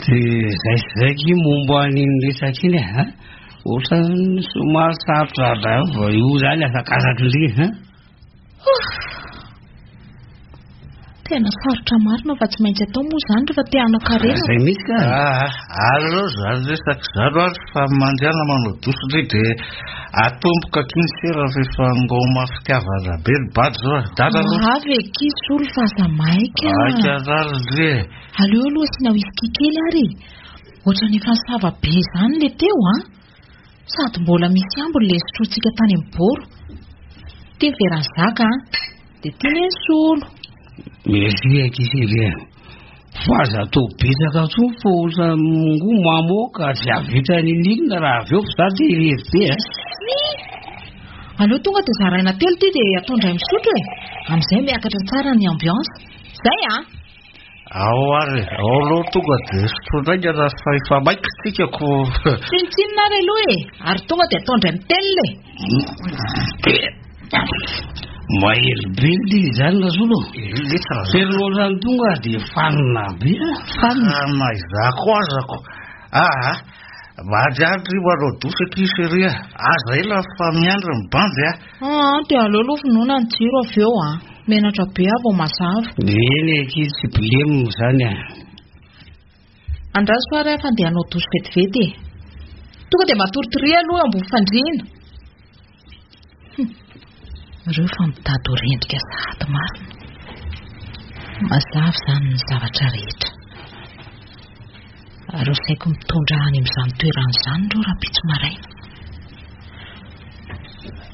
Dia zay sy zay akia momba an'iny resaka iny e, an! Ohatran'ny somary sarotra daholo io zany asakasak'i ndry an! Tena sarotra marina fa tsy maintsy atao moa izany rehefa te hanan-karena. Zay mihitsy ka. Ah, aleo zany resaka izany ary fa mandehana manao douche ndry dia atomboka akia ny sera fa efa ngoma fitiavana be ny bado zao. Dada aloha. Avy akia Solo fa aza maika. Maika rary ndry e. Aleo aloha asiana whisky kely ary e. Ohatran'ny efa nisava be izany ilay teo an. Sady mbola misy ambiny ilay sotrointsika tany amin'ny boro. Ity ny veran'i Zaka an. Dia ity ny an'i Solo. Merci akia chérie a. Fa aza atao betsaka intsony fa ohatran'ny ngo mamoaka tsy hahavita n'inon'inona raha avy eo fa za te irery be a. Tsia! Aleo tonga dia zaraina telo ity dia atao indray misotro e. Amin'izay miakatra tsara ny ambiance. Zay an! Ao ary e, ao aloha tonga dia sotroina haingana fa efa maika isika ko. Tsinontsinona ary aloha e, ary tonga dia atao indray mitelina e. Mahery be le izany Rasolo. Telo ohatran'ny tonga dia fanina be a, fanina. Na izaho koa aza ko. Aa, mandriandry manao douche akia chérie a. Aza ela fa miandry ny bandy a. Aa, dia aleo aloha vonoina ny jiro avy eo a. Menatra be aho vao mazava. Eny akia tsy blem izany a. Andraso ary aho fa andeha hanao douche vetivety e. Tonga dia matoritoria aloha eo ambony fandriana. Hum. Ireo fa mitady ho rendrika sahady marina. Mazava izany ny zavatra rehetra. Ary ho saiko mitondra any amin'izany toerana izany ireo rahampitso maraina.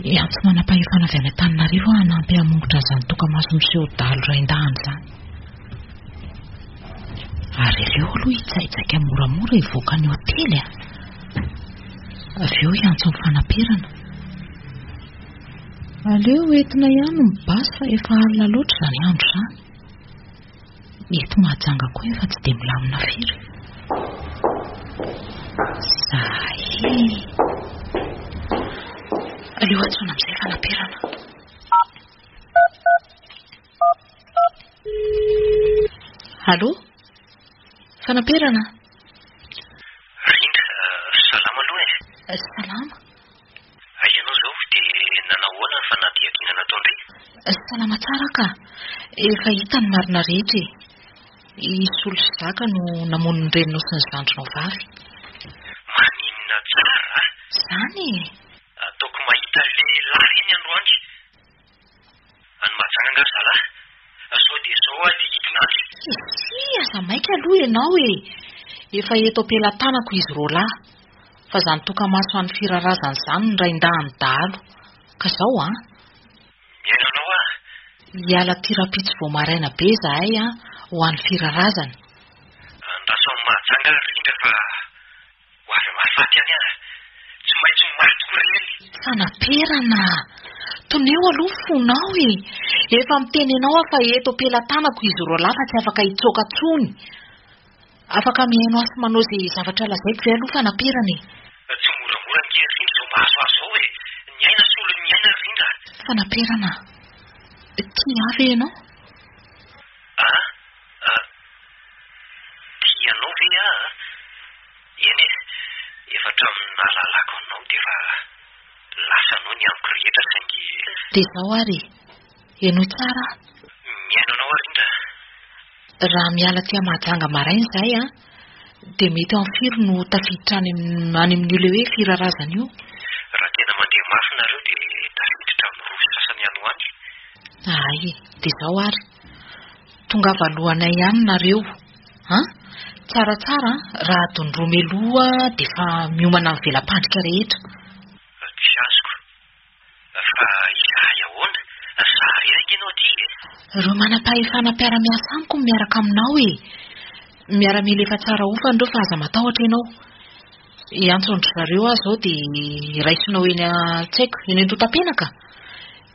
Hiantso manam-pahefana avy any Antananarivo aho hanampy hamongotra an'izany tokamaso miseho dahalo rain-dahiny izany. Ary aleo aloha hitsaitsaika moramora hivoaka ny hotely a. Avy eo hiantso ny fanaperana. Aleo entina ihany ny basy fa efa alina loatra izany andro izany. Eto Mahajanga koa efa tsy dia milamina firy. Zay. Aleo antsoina amin'izay fanaperana. Allô? Fanaperana? Rindra, salama aloha e. Salama. Aiza ianao izao? Dia nanao ahoana ny fanadihadiana nataon-dry? Salama tsara ka. Efa hita ny marina rehetra e. I Solo sy Zaka no namono ny reninao sy ny zandrinao vavy. Maninona tsara a! Izany e! Ataoko mahita lehilahy ireny androany. Any Mahajanga angaha ry zalahy? Sao dia izao aho dia hidina any. Tsia, aza maika aloha ianao e! Efa eto am-pelatanako izy roalahy. Fa izany tokamaso any firarazana izany ny raindahin'ny dahalo. Ka izao an! Mihaino anao aho. Hiala aty rahampitso vao maraina be izahay an, ho any firarazana. Andraso any Mahajanga ary Rindra fa ho avy mahafaty any aho. Tsy maintsy ho maty koa ireny. Fanaperana! Toneo aloha ny fonao e! Efa miteny anao aho fa eto am-pelatanako izy roalahy fa tsy afaka hitsoaka intsony. Afaka mihaino ahy sy manao izay zavatra lazaiko ve aloha Fanaperana e? Tsy moramora ange ry Rindra izao mahazo azy izao e! Ny aina solon'ny aina ry Rindra a! Fanaperana a! Tia ahy ve ianao? A? A? Tia anao ve aho a? Eny e! Efa hatramin'ny nahalalako anao dia efa lasanao ny amiko rehetra saingy. Dia izao ary e! Henoy tsara aho. Mihaino anao aho Rindra a! Raha miala aty Mahajanga maraina izahay an, dia mety ao amin'ny firy no tafiditra any any amin'io ilay hoe firarazana io? Raha tena mandeha. Hay, dia izao ary. Tongava alohanay ihany nareo an! Tsaratsara raha adiny roa mialoha dia efa miomana amin'ny vela-pandrika rehetra. Tsy azoko. Fa izahay ahoana? Za irery ange no aty e! Ireo manam-pahefana mpiara-miasa amiko no miaraka aminao e! Miaramila efa tsara hofana ireo fa aza matahotra ianao. Hiantso an-dry zareo aho izao dia raisinao eny tsy haiko, eny Antotapenaka?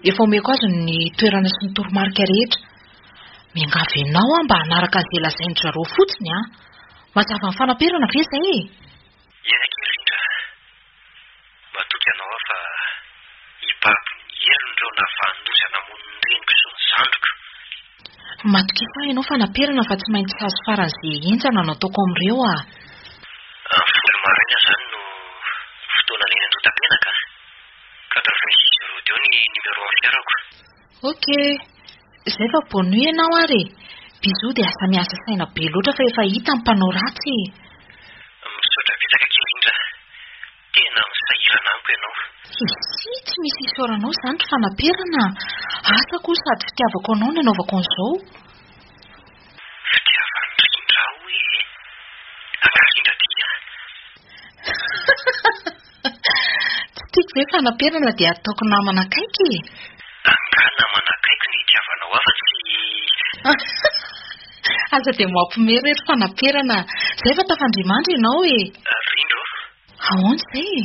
Efa omeko azy ny toerana sy ny toromarika rehetra. Miangavy anao aho mba hanaraka an'izay lazain-dry zareo fotsiny an! Mazava ny fanaperana ve izay e? Eny akia Rindra a! Matoky anao aho fa hibaby ny heriny ireo navanon-doza namono ny reniko sy ny zandriko. Matokisa ahy ianao fanaperana fa tsy maintsy sazy faran'izay henjana no ataoko amin'ireo a! Amin'ny folo maraina izany no fotoana eny Andohatapenaka a! 86 02 ny numéro an'ny fiarako. Ok! Zay fa bonne nuit ianao ary e! Bisous dia asa miasa saina be loatra fa efa hita ny mpanao ratsy e! Misaotra betsaka akia Rindra a! Tena misahirana amiko ianao. Hisy tsy misy isaoranao izany ry fanaperana a! Asa koa sady fitiavako anao no anaovako an'izao. Fitiavan'i Rindra aho e! Angaha Rindra tia ahy? Tsy tiako ve fanaperana dia ataoko namana akaiky e! Angaha namana akaiky no itiavanao ahy fa tsy. Aza dia mampiomehy re ry fanaperana a! Zay fa tafandrimandry ianao e! Rindra ô! Ahoana izay e?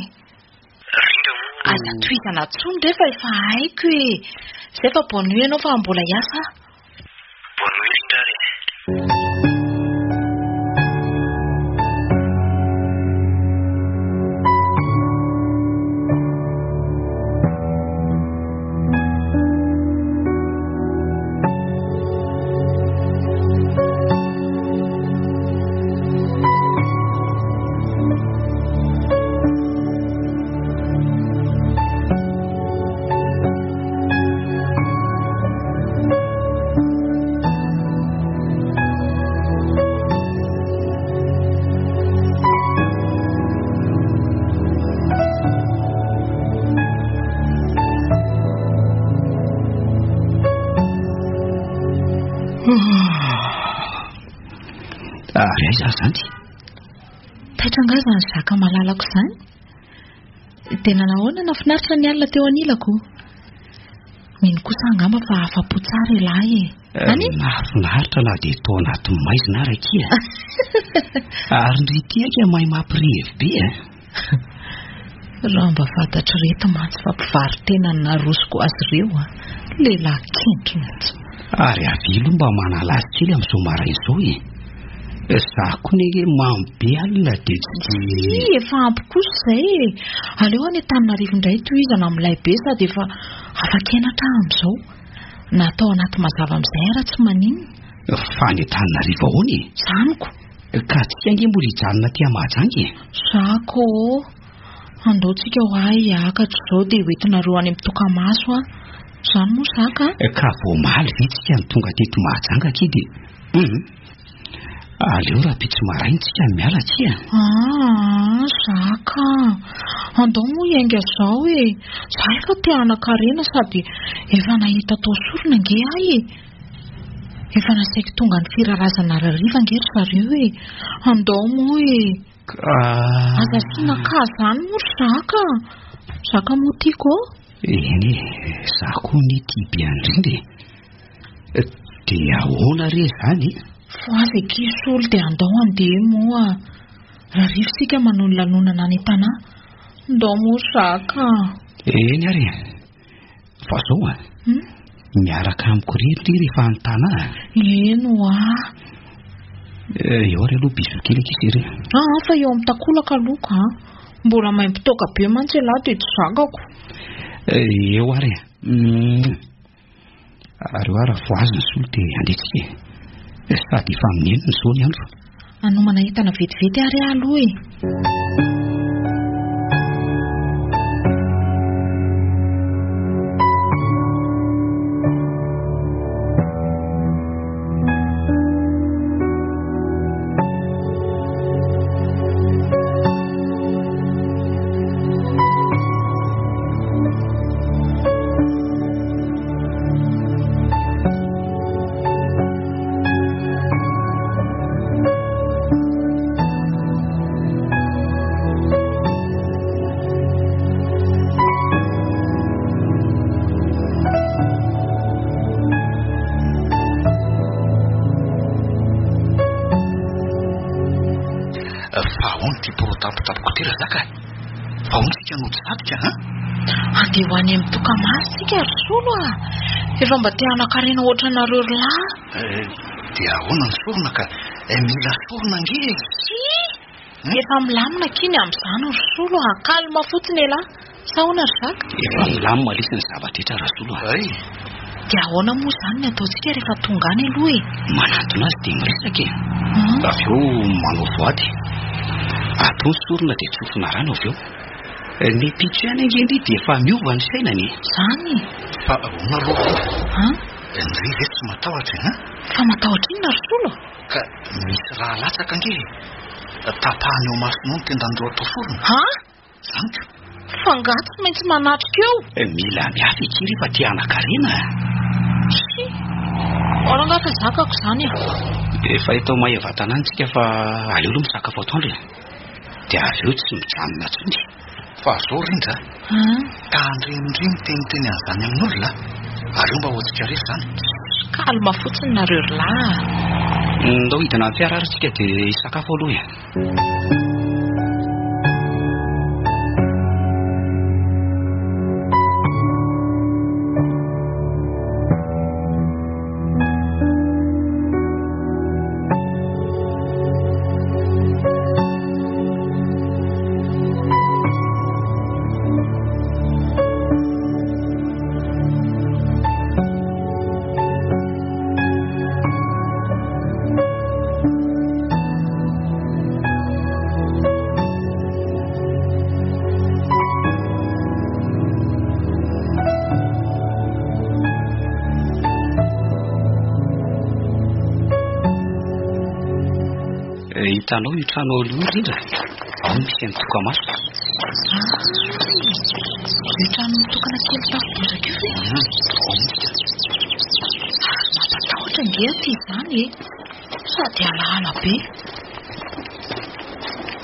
Rindra ô! Aza tohizana intsony re fa efa haiko e! Zay fa bonne nuit ianao fa mbola hiasa aho. Bonne nuit Rindra ary e! Ary aiza ary izany? Taitra angaha izany zaka malalako izany? Dia nanahoana nafinaritra ny alina teo anilako? Mino kosa angamba fa afa-po tsara ialahy e. Any? Nahafinaritra na dia tao anatin'ny maizina ary akia. Ary ndry ity akia mahay mampirevy be e. Raha mba fantatr'ireto mantsy fa mpivaro-tena no narosoko azy ireo a! Lehilahy kendry mihitsy. Ary avy aloha mba manala azy kely amin'izao maraina izao e. Za koa nge mamo be alina dia tsy dia. Tsia, efa ampy kosa izay e. Aleo any Antananarivo indray tohizana milay be sady efa afa-kenatra aho amin'izao. Na atao anaty mazava amin'izay ara tsy maninona. Fa any Antananarivo ahoana e? Zany ko. Ka tsika ange mbola hijanona aty Mahajanga e. Zako ô. Andao tsika ho ahy hiakatra izao dia hoentinareo any amin'ny tokamaso aho. Izany moa zaka a? Ka vao omaly ve tsika no tonga teto Mahajanga akia dia hum. Aleo rahampitso maraina tsika no miala akia. Aa zaka a. Andao moa hiainga izao e. Za efa te hanan-karena sady efa nahita atao sorona ange aho e. Efa nasaiko tonga ny firarazana hariva ange ry zareo e! Andao moa e! Ka. Aza asiana ka zany moa ry Zaka a! Zaka moa tiako ô! Eny e, za koa anie tia be an'i Rindra e! Dia ahoana re izany e? Fohaza akia Solo dia andao handeha moa! Rahariva isika manao ny lanonana any an-tanà. Ndao moa ry Zaka a! Eny ary e! Fa zao a! Miaraka amiko irery ry rehefa any Tana a! Eny hoa! Eo ary aloha bisous kely akia chérie. Aa fa eo amin'ny takolaka aloha ka! Mbola maimbo toaka be mantsy ialahy dia tsy zakako. Eo ary e! Ary eo ary voazy ny solo dia andeha tsika e! Sady efa amin'ny enina izao ny andro. Hanomana entana vetivety ary aho aloha e! tabotaboko ity Razaka a! Fa ahoana isika no tsy sadika an? Andeha ho any amin'ny tokamaso isika ry Solo a! Efa mba te hanan-karena ohatranareo ry lahy. Eh, dia ahoana ny sorona ka? Eh, mila sorona ange e! Hi! Efa milamina akia ny amin'izany ry Solo a! Calme fotsiny elah! Sa ahoana ry Zaka? Efa milamina lesy ny zava-drehetra Rasolo a! Hay! Dia ahoana moa izany ny ataontsika rehefa tonga any aloha e? Manantona azy dia miresaka e! Avy eo manao voady. Atao ny sorona dia tsofina rano avy eo. Ny ampitso ihany ange ndry dia efa miova ny fiainana e! Izany? Fa ahoana aloha ry? An? Ndry ve tsy matahotra e? An? Fa matahotra inona ry Solo? Ka misy raha latsaka ange e! Tapahana eo masonao ny tendan'ireo atao sorona. An? Zany ka. Fa angaha tsy maintsy manatrika eo? Mila miafy akia rehefa te hanan-karena a! Tsia! Ahoana angaha fa zakako izany e? Efa eto Maevatanàna isika fa aleo aloha misakafo atoandro e! Dia avy eo tsy mijanona intsony. Fa zao rindra a! Tandremo ndry miteniteny an'izany amin'olona a! Aleo mba ho antsika irery izany. Calme fotsiny nareo ry lahy a! Ndao hidina amin'ny fiara ary isika dia hisakafo aloha e! Hitanao io trano ao aloha indrindra? Ao no misy an'i Tokamaso. Io trano mitokana kely tafo bozaka io ve? Ao mihitsy. Mampatahotra ange aty izany e. Sady alaala be.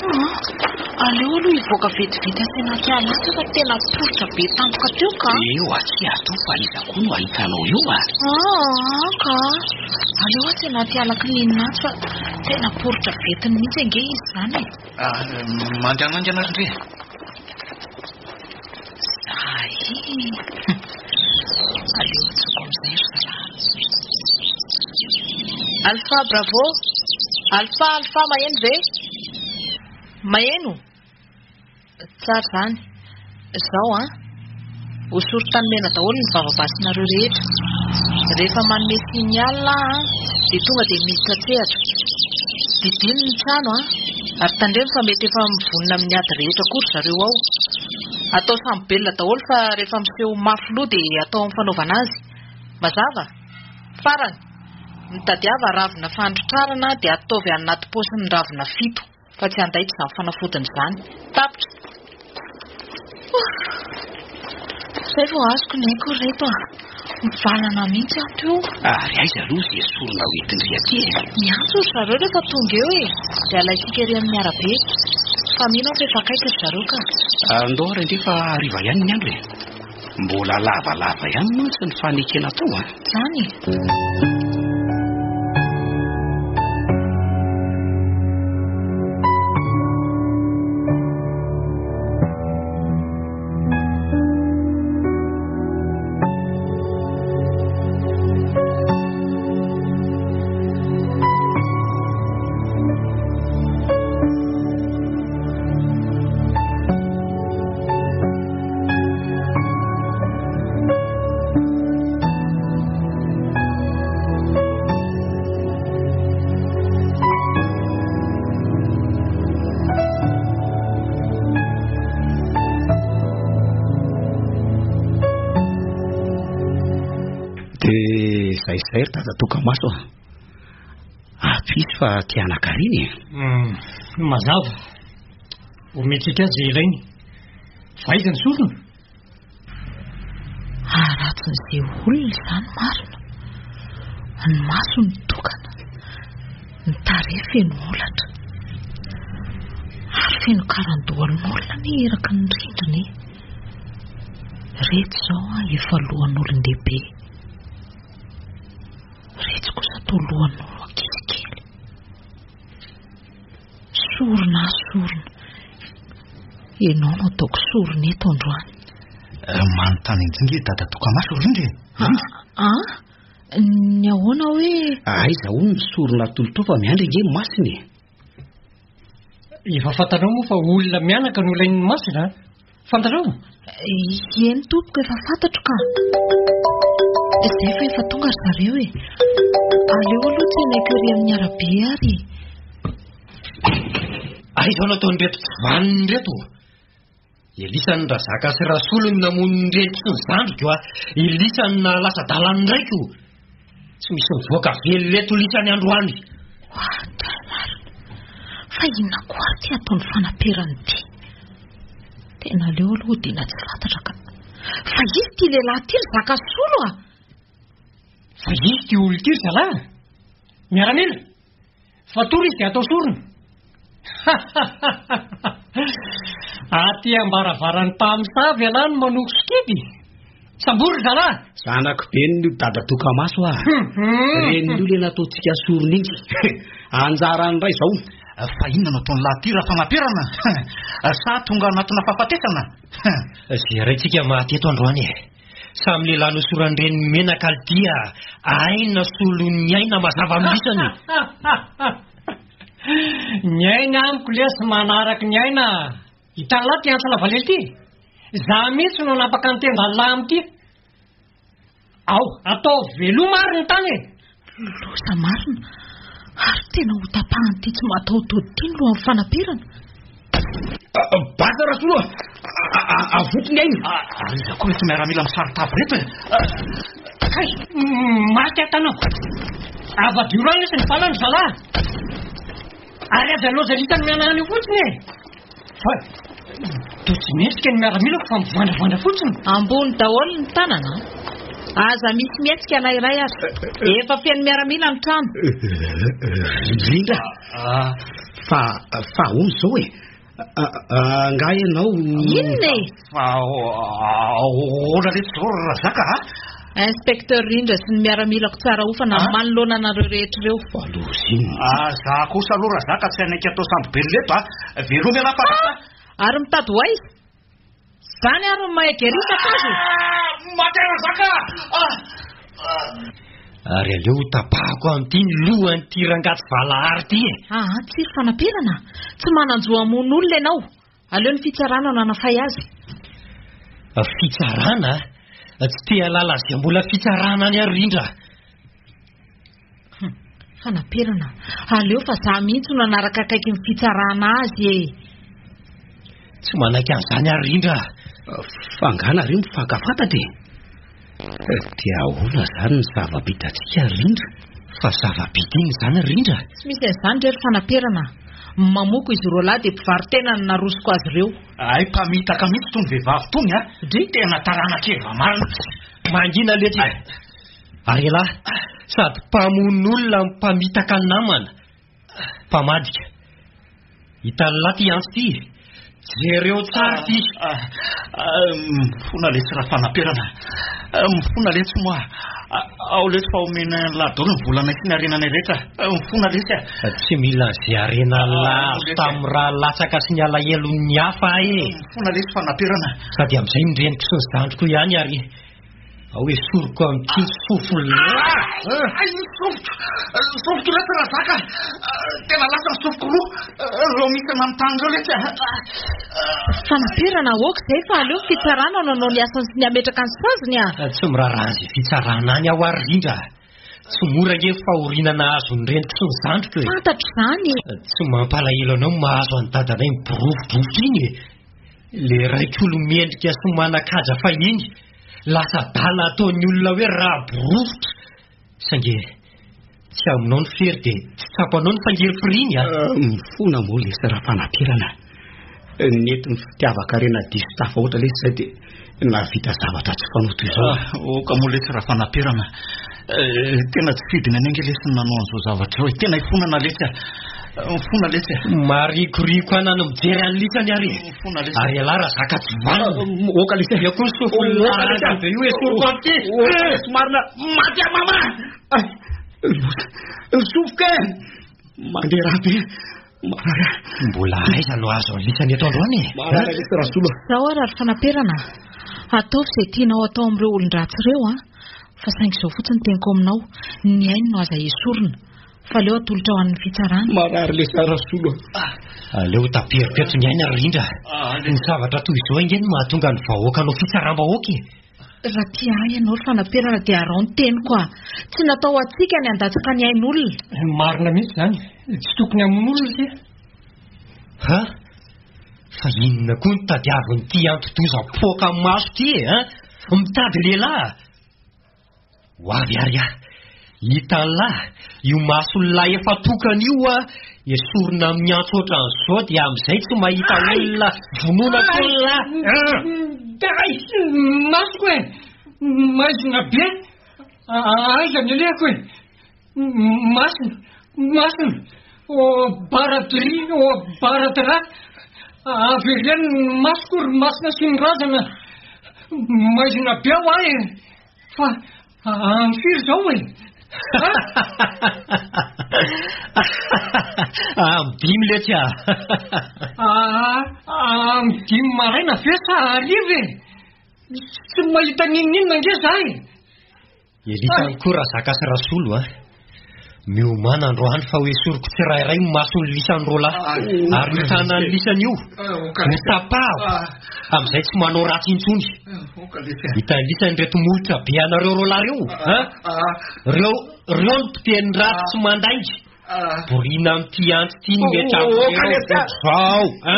Ah, aleo aloha hivoaka vetivety asaina aty alatsy fa tena poritra be tampoka teo ka. Eo aty atao fa iza koa no ahitanao eo a? Ah, ka. Aleo asaina aty ala kininina atsy fa tena poritra vetiny mihitsy ange izy izany e. Ah, mandehana haingana ary ndry e. Zay. Aleo atsoko amin'izay ry zalahy. Alpha bravo. Alpha alpha maheno ve? Maheno? Tsara izany. Izao an. Hosory tanimena daholo ny vavabasinareo rehetra. Rehefa manome signal aho an, dia tonga dia miditra an-tsehatra. Didino ny trano an, ary tandremo fa mety efa mivonona amin'ny ady rehetra koa ry zareo ao. Atao samy belona daholo fa rehefa miseho mafy loha dia atao amin'ny fanaovana azy. Mazava? Farany, mitadiava ravina fandrotrarana dia ataovy any anaty paosiny ravina fito. Fa tsy handaitra izany fanafodiny izany. Tapitra. Ouf! Izay vao azoko ny aiko ry reto a! Mivalana mihitsy aho teo. Ary aiza aloha izay sorona ho entin-dry aty e? Miantso ry zareo rehefa tonga eo e! Dia alaintsika ery amin'ny arabe. Fa mino aho fa efa akaiky ry zareo ka. Andao ary andeha fa hariva ihany ny andro e! Mbola lavalava ihany mantsy ny fanekena atao a! Izany e! Dia izay izay ry dada tokamaso a. Ato izy fa te hanan-karena e. Mazava. Omentsika azy izay ilainy. Fa aiza ny sorona? Haratsin'izay olona izany marina. Ny maso mitokana, ny tarehy feno holatra. Ary feno karandohan'olona anie eraky ny rindrina e. Ireto izao an, efa lohan'olon-dehibe. Ireto kosa toa lohan'olo ankizy kely. Sorona sorona. Ianao no ataoko sorona eto androany. Manontany an'ity nge dada tokamaso Rindra e. Rindra. An? Ny ahoana hoe? Aiza hono ny sorona atolotrao fa miandry ange ny masina e. Efa fantatrao moa fa olona mianaka no ilain'ny masina a? Fantatrao? Eny tompoko efa fantatro ka. Izay fa efa tonga ry zareo e. Aleo aloha tsenaiko ery amin'ny arabe ary e. Aiza no ataon'ireto tsy vanona ireto? Elisa ny Razaka sy Rasolo no namono ny reniko sy ny zandriko a! Elisa no nahalasa adala ny raiko! Tsy misy mivoaka velona eto lisany androany! Oadray marina! Fa inona koa ary ity ataon'ny fanaperana ity? Tena aleo aloha hodiana tsy fantatra ka! Fa iza ity lehilahy ity ry Zaka Solo a? Fa iza ity olona ity ry zalahy a? Miaramila! Fatory izy dia atao sorona. Aty ambaravaran'ny mpamosavy ialahy no manoko sikidy. Sambory ry zalahy. Zanako beniny io dada tokamaso ah. Reniny io le nataontsika sorona iny. Anjaran'ny ray izao. Fa inona no ataon'ny lahy ity raha fanaperana? Sa tonga anatina fahafatesana? Izay raintsika maty eto androany e. Samy lehilahy nosoran-dreniny menaka dia aina solon'ny aina mazava amin'isany. Ny aina amiko lesy manaraky ny aina. Hitan'ny lahy ty antsa lavalely ty? Za mihitsy no hanapaka ny tendan'ny lahy amin'ity. Ao, ataovy veloma ary ny tany e! Loza marina! Ary tena ho tapahan'ity tsy mataho-tody ity ny lohan'ny fanaperana. Bata Rasolo a! Avoty ny aina! Ary iza koa ireto miaramila misaron-tava ireto e? Kay! Maty aho tanako! Avadio rano lesy ny balany ry zalahy! Ary aza laozalita ny mianahana io fotsiny e! Fa toa tsy mihetsika ny miaramilako fa mivandravandra fotsiny. Ambony daholo ny tanana an! Aza misy mihetsika na iray aza. Efa feno miaramila ny trano. Indrindra fa fa ahoana izao e? Angaha ianao. Inona e? Fa ahoana letsy izao ry Razaka a? Inspecteur Rindra sy ny miaramilako tsara hofana manoloana anareo rehetra ireo. Fa loza inona? Ah, za kosa aloha Razaka tsy hanaiky atao sambo-belona eto a. Veloma ialahy fa lasa. Ary mitady ho aiza? Zany ary no mahay gerisaka azy e! Maty aho Razaka a! Ary aleo ho tapahako amin'ity ny lohan'ity rangahy tsy valahary ity e! Aa tsy ry fanamperana a! Tsy manan-jo hamono olona ianao! Aleo ny fitsarana no hanafay azy. Fitsarana? Tsy te hahalala izay mbola fitsarana any aho Rindra. Hum, fanaperana. Aleo fa za mihitsy no hanaraka akaiky ny fitsarana azy e. Tsy manaiky an'izany aho Rindra. Fa angaha nareo mifankafantatra e? Dia ahoana izany ny zava-bitantsika Rindra? Fa zava-bita inona izany Rindra? Tsy misy an'izany re ry fanaperana a. Mamoko izy roalahy dia mpivaro-tena no narosoko azy ireo. Hay mpamitaka mihitsy itony vehivavy itony a! Dry? Tena taranak'Eva marina. Mangina letsy e! Ary ialahy, sady mpamono olona no mpamitaka namana. Mpamadika. Hitan'lah ty antso ty e! Jereo tsara ty! Mifona letsy Rafanaperana. Mifona letsy moa. Ao letsy fa omenay an'lah daholo ny volanay sy ny harenanay rehetra. Mifona letsy a! Tsy mila an'izay harenan'lah azo tamin'ny rà latsaka sy ny alahelon'ny hafa aho e! Mifona letsy Fanaperana. Sady amin'izay ny reniko sy ny zandriko ihany ary. Ao esoriko amin'ity fofona. Ay, ny sofiko! Ny sofiko letsy Razaka! Tena lasa ny sofiko roa. Ireo misy amin'ny tany ireo letsy a. Fanaperana aoka izay fa aleo ny fitsarana no hanao ny asany sy ny hametraka ny saziny a! Tsy miraharaha an'izay fitsarana any aho ary Rindra a! Tsy mora ange ny fahoriana nahazo ny reniko sy ny zandriko e! Fantatro izany e! Tsy mampalahelo anao ny mahazo an'i dadanay miborofodrofotra iny e! Le raik'olo mendrika sy manan-kaja fahiny, lasa adala ataon'ny olona hoe raborofotra. Saingy tsy aminao ny fery dia tsy tsapanao ny fangirifiriany a! Mifona moa lesy Rafanapirana. Nentin'ny fitiavan-karena diso tafahoatra lesy izay dia nahavita zavatra tsy fanao toy izao. Aoka moa lesy Rafanapirana. Tena tsy fidiny an'i ange lesy ny nanao an'izao zavatra izao e. Tena ifonana lesy a. Mifona lesy e. Marikoriko ana ny mijery an'i lisany ary e. Mifona lesy. Ary ialahy Razaka tsy vanona. Oka lesy e. Eo koa ny sofin'ny Oka lesy lahy be io esoriko amin'ity. Oka lesy marina. Maty aho mama. Loza. Ny sofiko e. Mandeha rà be. Marary aho. Mbola aiza no azo an'lisany eto androany e? Marary lesy Rasolo a. Zao ary ry fanaperana a! Ataovy izay tianao atao amin'ireo olon-dratsy ireo an! Fa saingy izao fotsiny teniko aminao, ny ainy no aza esorina, fa aleo atolotra ho an'ny fitsarana. Marary lesy Rasolo a. Aleo taperiko eto ny aina ry Rindra. Ny zavatra toy izao ange no mahatonga ny vahoaka hanao fitsaram-bahoaka e! Raha tia ahy ianao ry fanaperana dia araho ny teniko a! Tsy natao ho antsika ny handatsaka ny ain'olona. Marina mihitsy izany. Tsy tokony hamono olona isika. Ha? Fa inona koa no tadiavin'ity anti-doza poaka maso ity e? Hein? Mitady lehilahy? Ho avy ary aho. Hitan'lah, io mason'lah efa tokana io a, esorina amin'ny antso ohatran'izao dia amin'izay tsy mahita olona vonoina intsony lah. Ay! Masoko e! Maizina be! Aiza ny alehako e? Masina! Masina! Ô baradri! Ô baradra! Avereno ny masoko ry masina sy ny razana! Maizina be aho e! Fa amin'ny firy izao e? Amin'ny dimy letsy a! Amin'ny dimy maraina ve sa hariva e? Tsy mahita n'inon'inona ange za e! Elita koa Razaka sy Rasolo a! Miomàna androany fa ho esoriko tsirairay ny mason'ny lisany roalahy ary io tanan'ny lisany io ho tapahako amin'izay tsy manao ratsy intsony. Hitan'ny lisany ireto molotra be anareo roalahy ireo a! Ireo ireo no mpiteny ratsy sy mandainga. Borina amin'ity antsy ity ny metra amin'ireo zao a!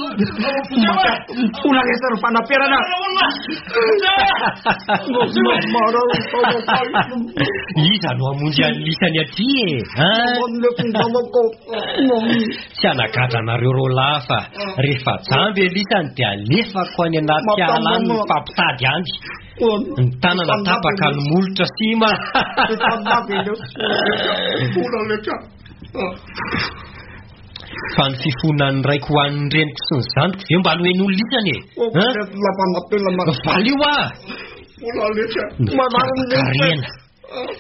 Mifona lesy ry fanaperana. Iza no hamonjy an'ny lisany aty e? Tsy hanagadra anareo roalahy fa rehefa jamba e lisany dia alefako any anaty ala any mifampitady any. Ny tanana tapaka, ny molotra sima. Fa ny fifonan'ny raiko ho an'ny reniko sy ny zandriko ve mba nohenoin'ny lisany e? Valio aho! Ny fitiavan-karena.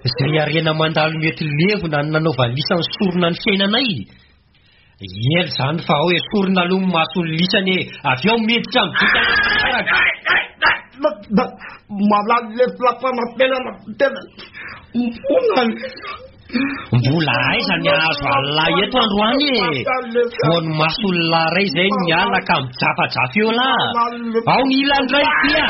Izay harena mandalo mety levona no nanaovan'ny lisany sorona ny fiainanay. Ela izany fa ao esorina aloha ny mason'ny lisany e! Avy eo miditra amin'ny vintana manaraka. Mbola aiza ny hahazo an'lah eto androany e! Voan'ny mason'lah ray izay ny miala ka mijafajafy eo lah! Ao ny ilany indray ity a!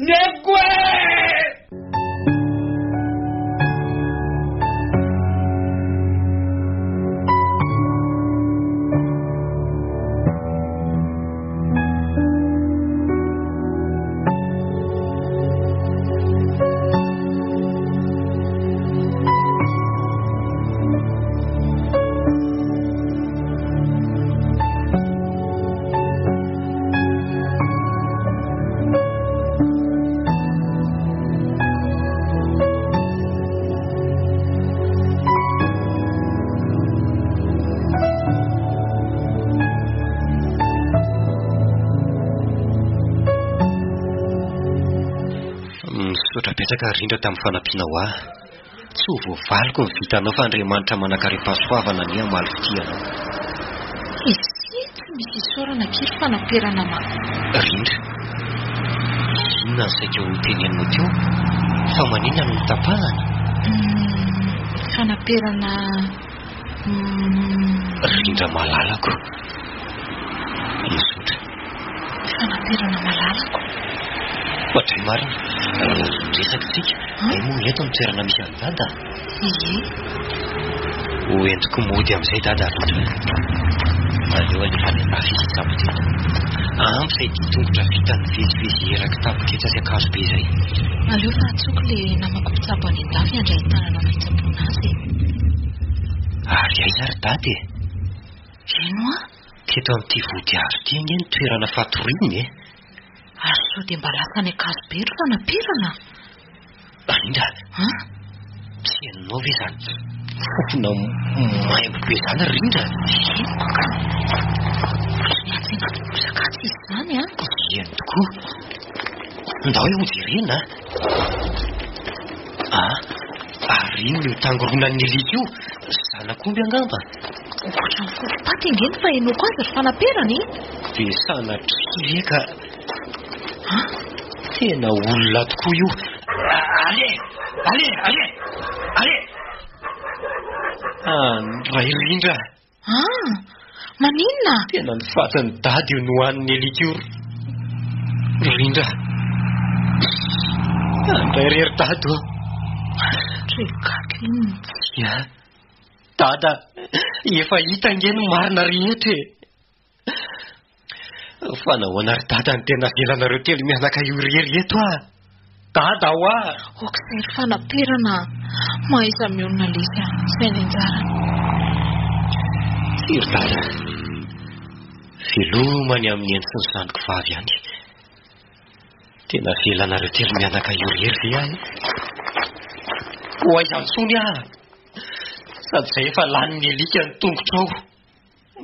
Neko e! Misaotra betsaka Rindra tamin'ny fanampianao ahy. Tsy ho voavaliko ny vitanao fa Andriamanitra manankarem-pahasoavana anie hamaly fitia anao. Esia tsy misy isaorana akia ry fanaperana ma. Rindra, inona no saika ho teneninao teo? Fa maninona no notapahana? Humm, fanaperana humm. Rindra malalako. Misaotra. Fanaperana malalako. Ohatray marina, raha resaka isika, hay moa eto ny toerana misy an'i Dada? Ie. Ho entiko mody amin'izay Dada Rindra. Aleo alefa any an-dafy izy hitsabo tena. Ampy izay dian-tongotra vita nivezivezy eraky Tampoketsa sy Ankazobe izay. Aleo fa antsoiko ilay namako mpitsabo any an-dafy handray an-tanana ny fitsaboana azy e. Ary aiza ry Dada e? Eny hoa. Teto amin'ity vodihazo ity ange ny toerana fatoriany e. Ary sao dia mba lasa any Ankazobe ry fanapirana? Rindra, An? tsy henonao ve izany fofona maimbo be izany ry Rindra? Henoko ka. Ohatran'ny atsy anaty bozaka atsy izy izany an! Eny tokoa. Ndao hoe hojerena a! Ah, ary inona io tangoronan'ny alika io? Zanak'omby angamba? Ohatran'ny fofom-paty ange ny fahenoako azy ry fanaperana e! Dia sanatria ve ka... Ah, tena olona tokoa io. Allez! Allez! Allez! Allez! Ah, ray rindra! Ah! Maninona? Tena ny fatin'i Dada io nohanin'ny alika io ry Rindra. Andray re ry Dada ô. Re gaga inona? Ya. Dada, efa hita ange ny marina rehetra e. Fa nahoana ry Dada no tena avelanareo telo mianaka io irery eto ah? Dada hoa! Aok'izay ry fanaperana a! Mahaiza mionona lesy a! Izay ny anjarany. Tsia ry Dada. Veloma ny amin'ny eny sy ny zandriko vavy any. Tena avelanareo telo mianaka io irery ve aho e? Ho aiza intsony aho? Sady izay efa lanin'ny alika ny tongotrao.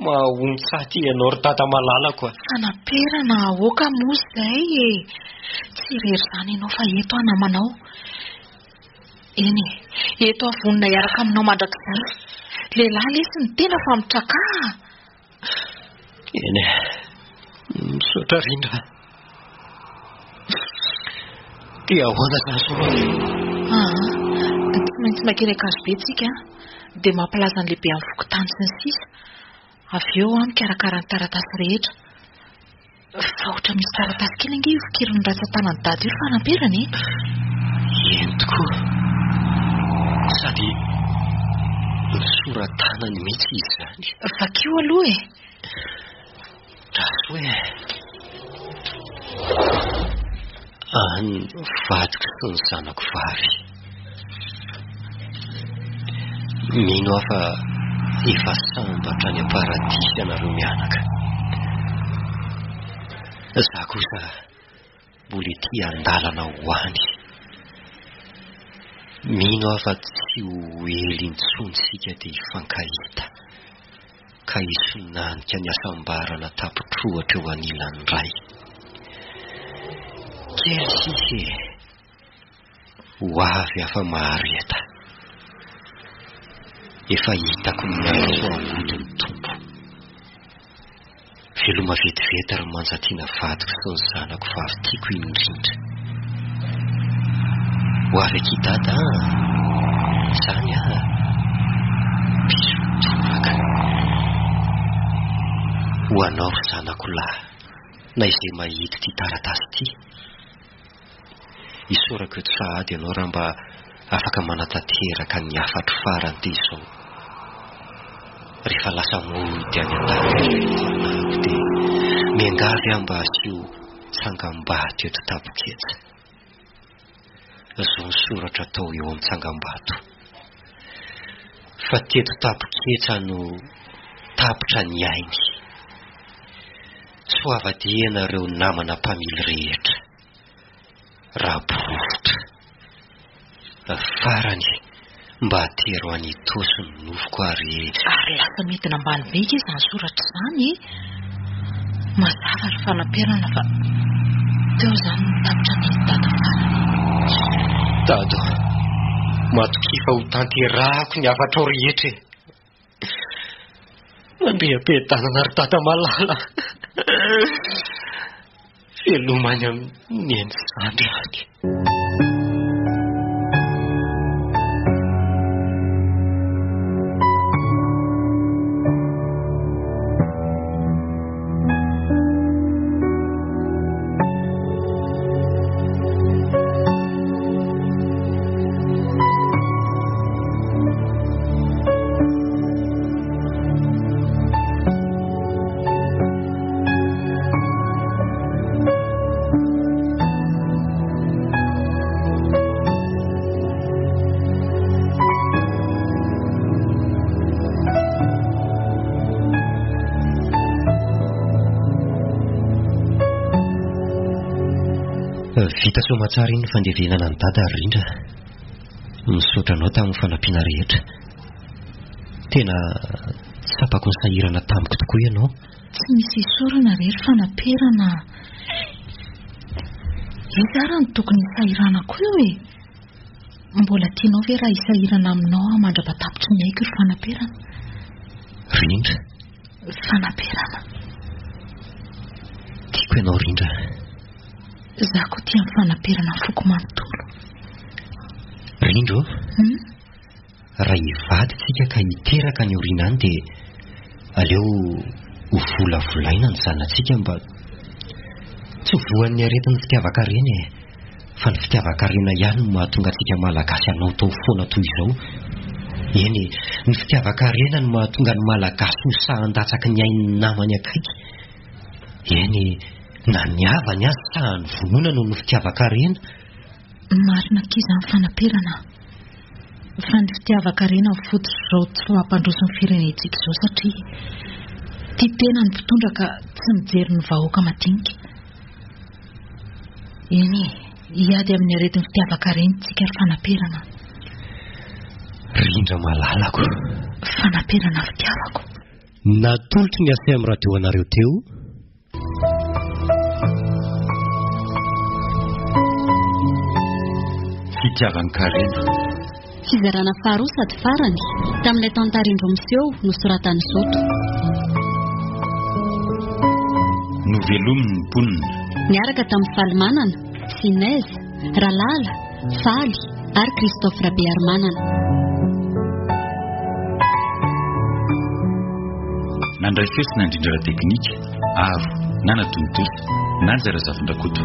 Mahaontsa aty ianao ry dada malalako a! Fanaperana aoka moa izay e! Tsy irery izany ianao fa eto aho namanao. Eny e, eto aho vonona hiaraka aminao mandrakizay. Lehilahy lesy ny tena fa mitrakà a! Eny e, misaotra Rindra. Dia ahoana izany Solofo? Aa, tsy maintsy mankeny Ankazobe tsika dia mampilaza ny lehibe amin'ny fokontany sy ny sisa. Avy eo aho mikarakara ny taratasy rehetra. Fa ohatra misy taratasy kely ange io fikirin'ny ratsan-tanan'i Dada io ry Fanamperana e! Eny tokoa. Sady nosoratanany mihitsy izy izany. Vakio aloha e! Rasoa e! An'ny vadiko sy ny zanako vavy. Mino aho fa efa sambatra any am-paradisa ianareo mianaka. Za kosa mbola ety an-dalana ho any. Mino aho fa tsy ho ela intsony isika dia hifankahita. ka hisonanika ny hasambarana tapitrohatra eo anilan'ny Ray. Kely sisa e! Ho avy aho fa mahareta. Efa hitako miantso ahy hody ny Tompo. Veloma vetivety ry Manjatiana vadiko sy ny zanako vavy tiako indrindra. Ho avy akia Dada an! Izany an! Bisous toraka. Ho anao ry zanako lahy na izay mahita ity taratasy ity. Isaorako eto sahady ianao raha mba afaka manatanteraka ny hafatro farany dia izao. Rehefa lasa mody any an-danitra ny fanahiko dia miangavy aho mba asio tsangambato eto Taboketsa. Izao ny soratra atao eo amin'ny tsangambato. Fa teto Taboketsa no tapitra ny ainy. Soavadia ianareo namana mpamily rehetra. Raborovitra. Farany, mba atero any Itaosy ny nofoko ary. Ary lasa midina ambany be ange izany soratra izany e! Mazava ry fanaperana fa teo izany no tapitra ny dada farany. Dada, matokia fa ho tanterahako ny hafatrao rehetra e! Mandriam-piadanana ry dada malala. Veloma any amin'ny neny zandry any. Vita soamatsara iny ny fandevenana an'i Dada ry Rindra. Misaotra anao tamin'ny fanampiana rehetra. Tena tsapako nisahirana tamiko tokoa ianao. Tsy misy isaorana re ry fanaperana a! Iza ary no tokony hisahiranako eo e? Mbola tianao ve raha hisahirana aminao aho mandra-patapitry ny aiko ry fanaperana? Rindra. Fanaperana. Tiako ianao Rindra. Za koa tia ny fanaperana ny foko manontolo. Rindra ô. Hmm? Raha hivady tsika ka hiteraka any aoriana any dia aleo ho volavolaina ny zanatsika mba tsy ho voan'ny aretin'ny fitiavan-karena e. Fa ny fitiavan-karena ihany no mahatonga antsika Malagasy hanaotao foana toy izao. Eny e, ny fitiavan-karena no mahatonga ny Malagasy ho sahan-datsaky ny ain'ny namany akaiky. Eny e, na ny havany aza sahany vonoina noho ny fitiavan-karena. Marina akia izany fanaperana a! Fa ny fitiavan-karena no fototr'izao tsy mampandroso ny firenentsika izao satria tia tena ny mpitondra ka tsy mijery ny vahoaka madinika. Eny e, hiady amin'ny aretin'ny fitiavan-karena isika ry fanaperana. Rindra malalako. Fanaperana fitiavako. Natolotry ny ACM Radio anareo teo. Fitiavan-karena. Fizarana faharoa sady farany tamin'ilay tantara indroa miseho nosoratan'i Zoto. Novelomin'ny mponina. Niaraka tamin'i Falimanana, Sinez, Ralala, Faly ary Christophe Rabearimanana. Nandray feo sy nandrindra ara-teknika, Avo, Nana Tontosa, Nanja Razafindrakoto.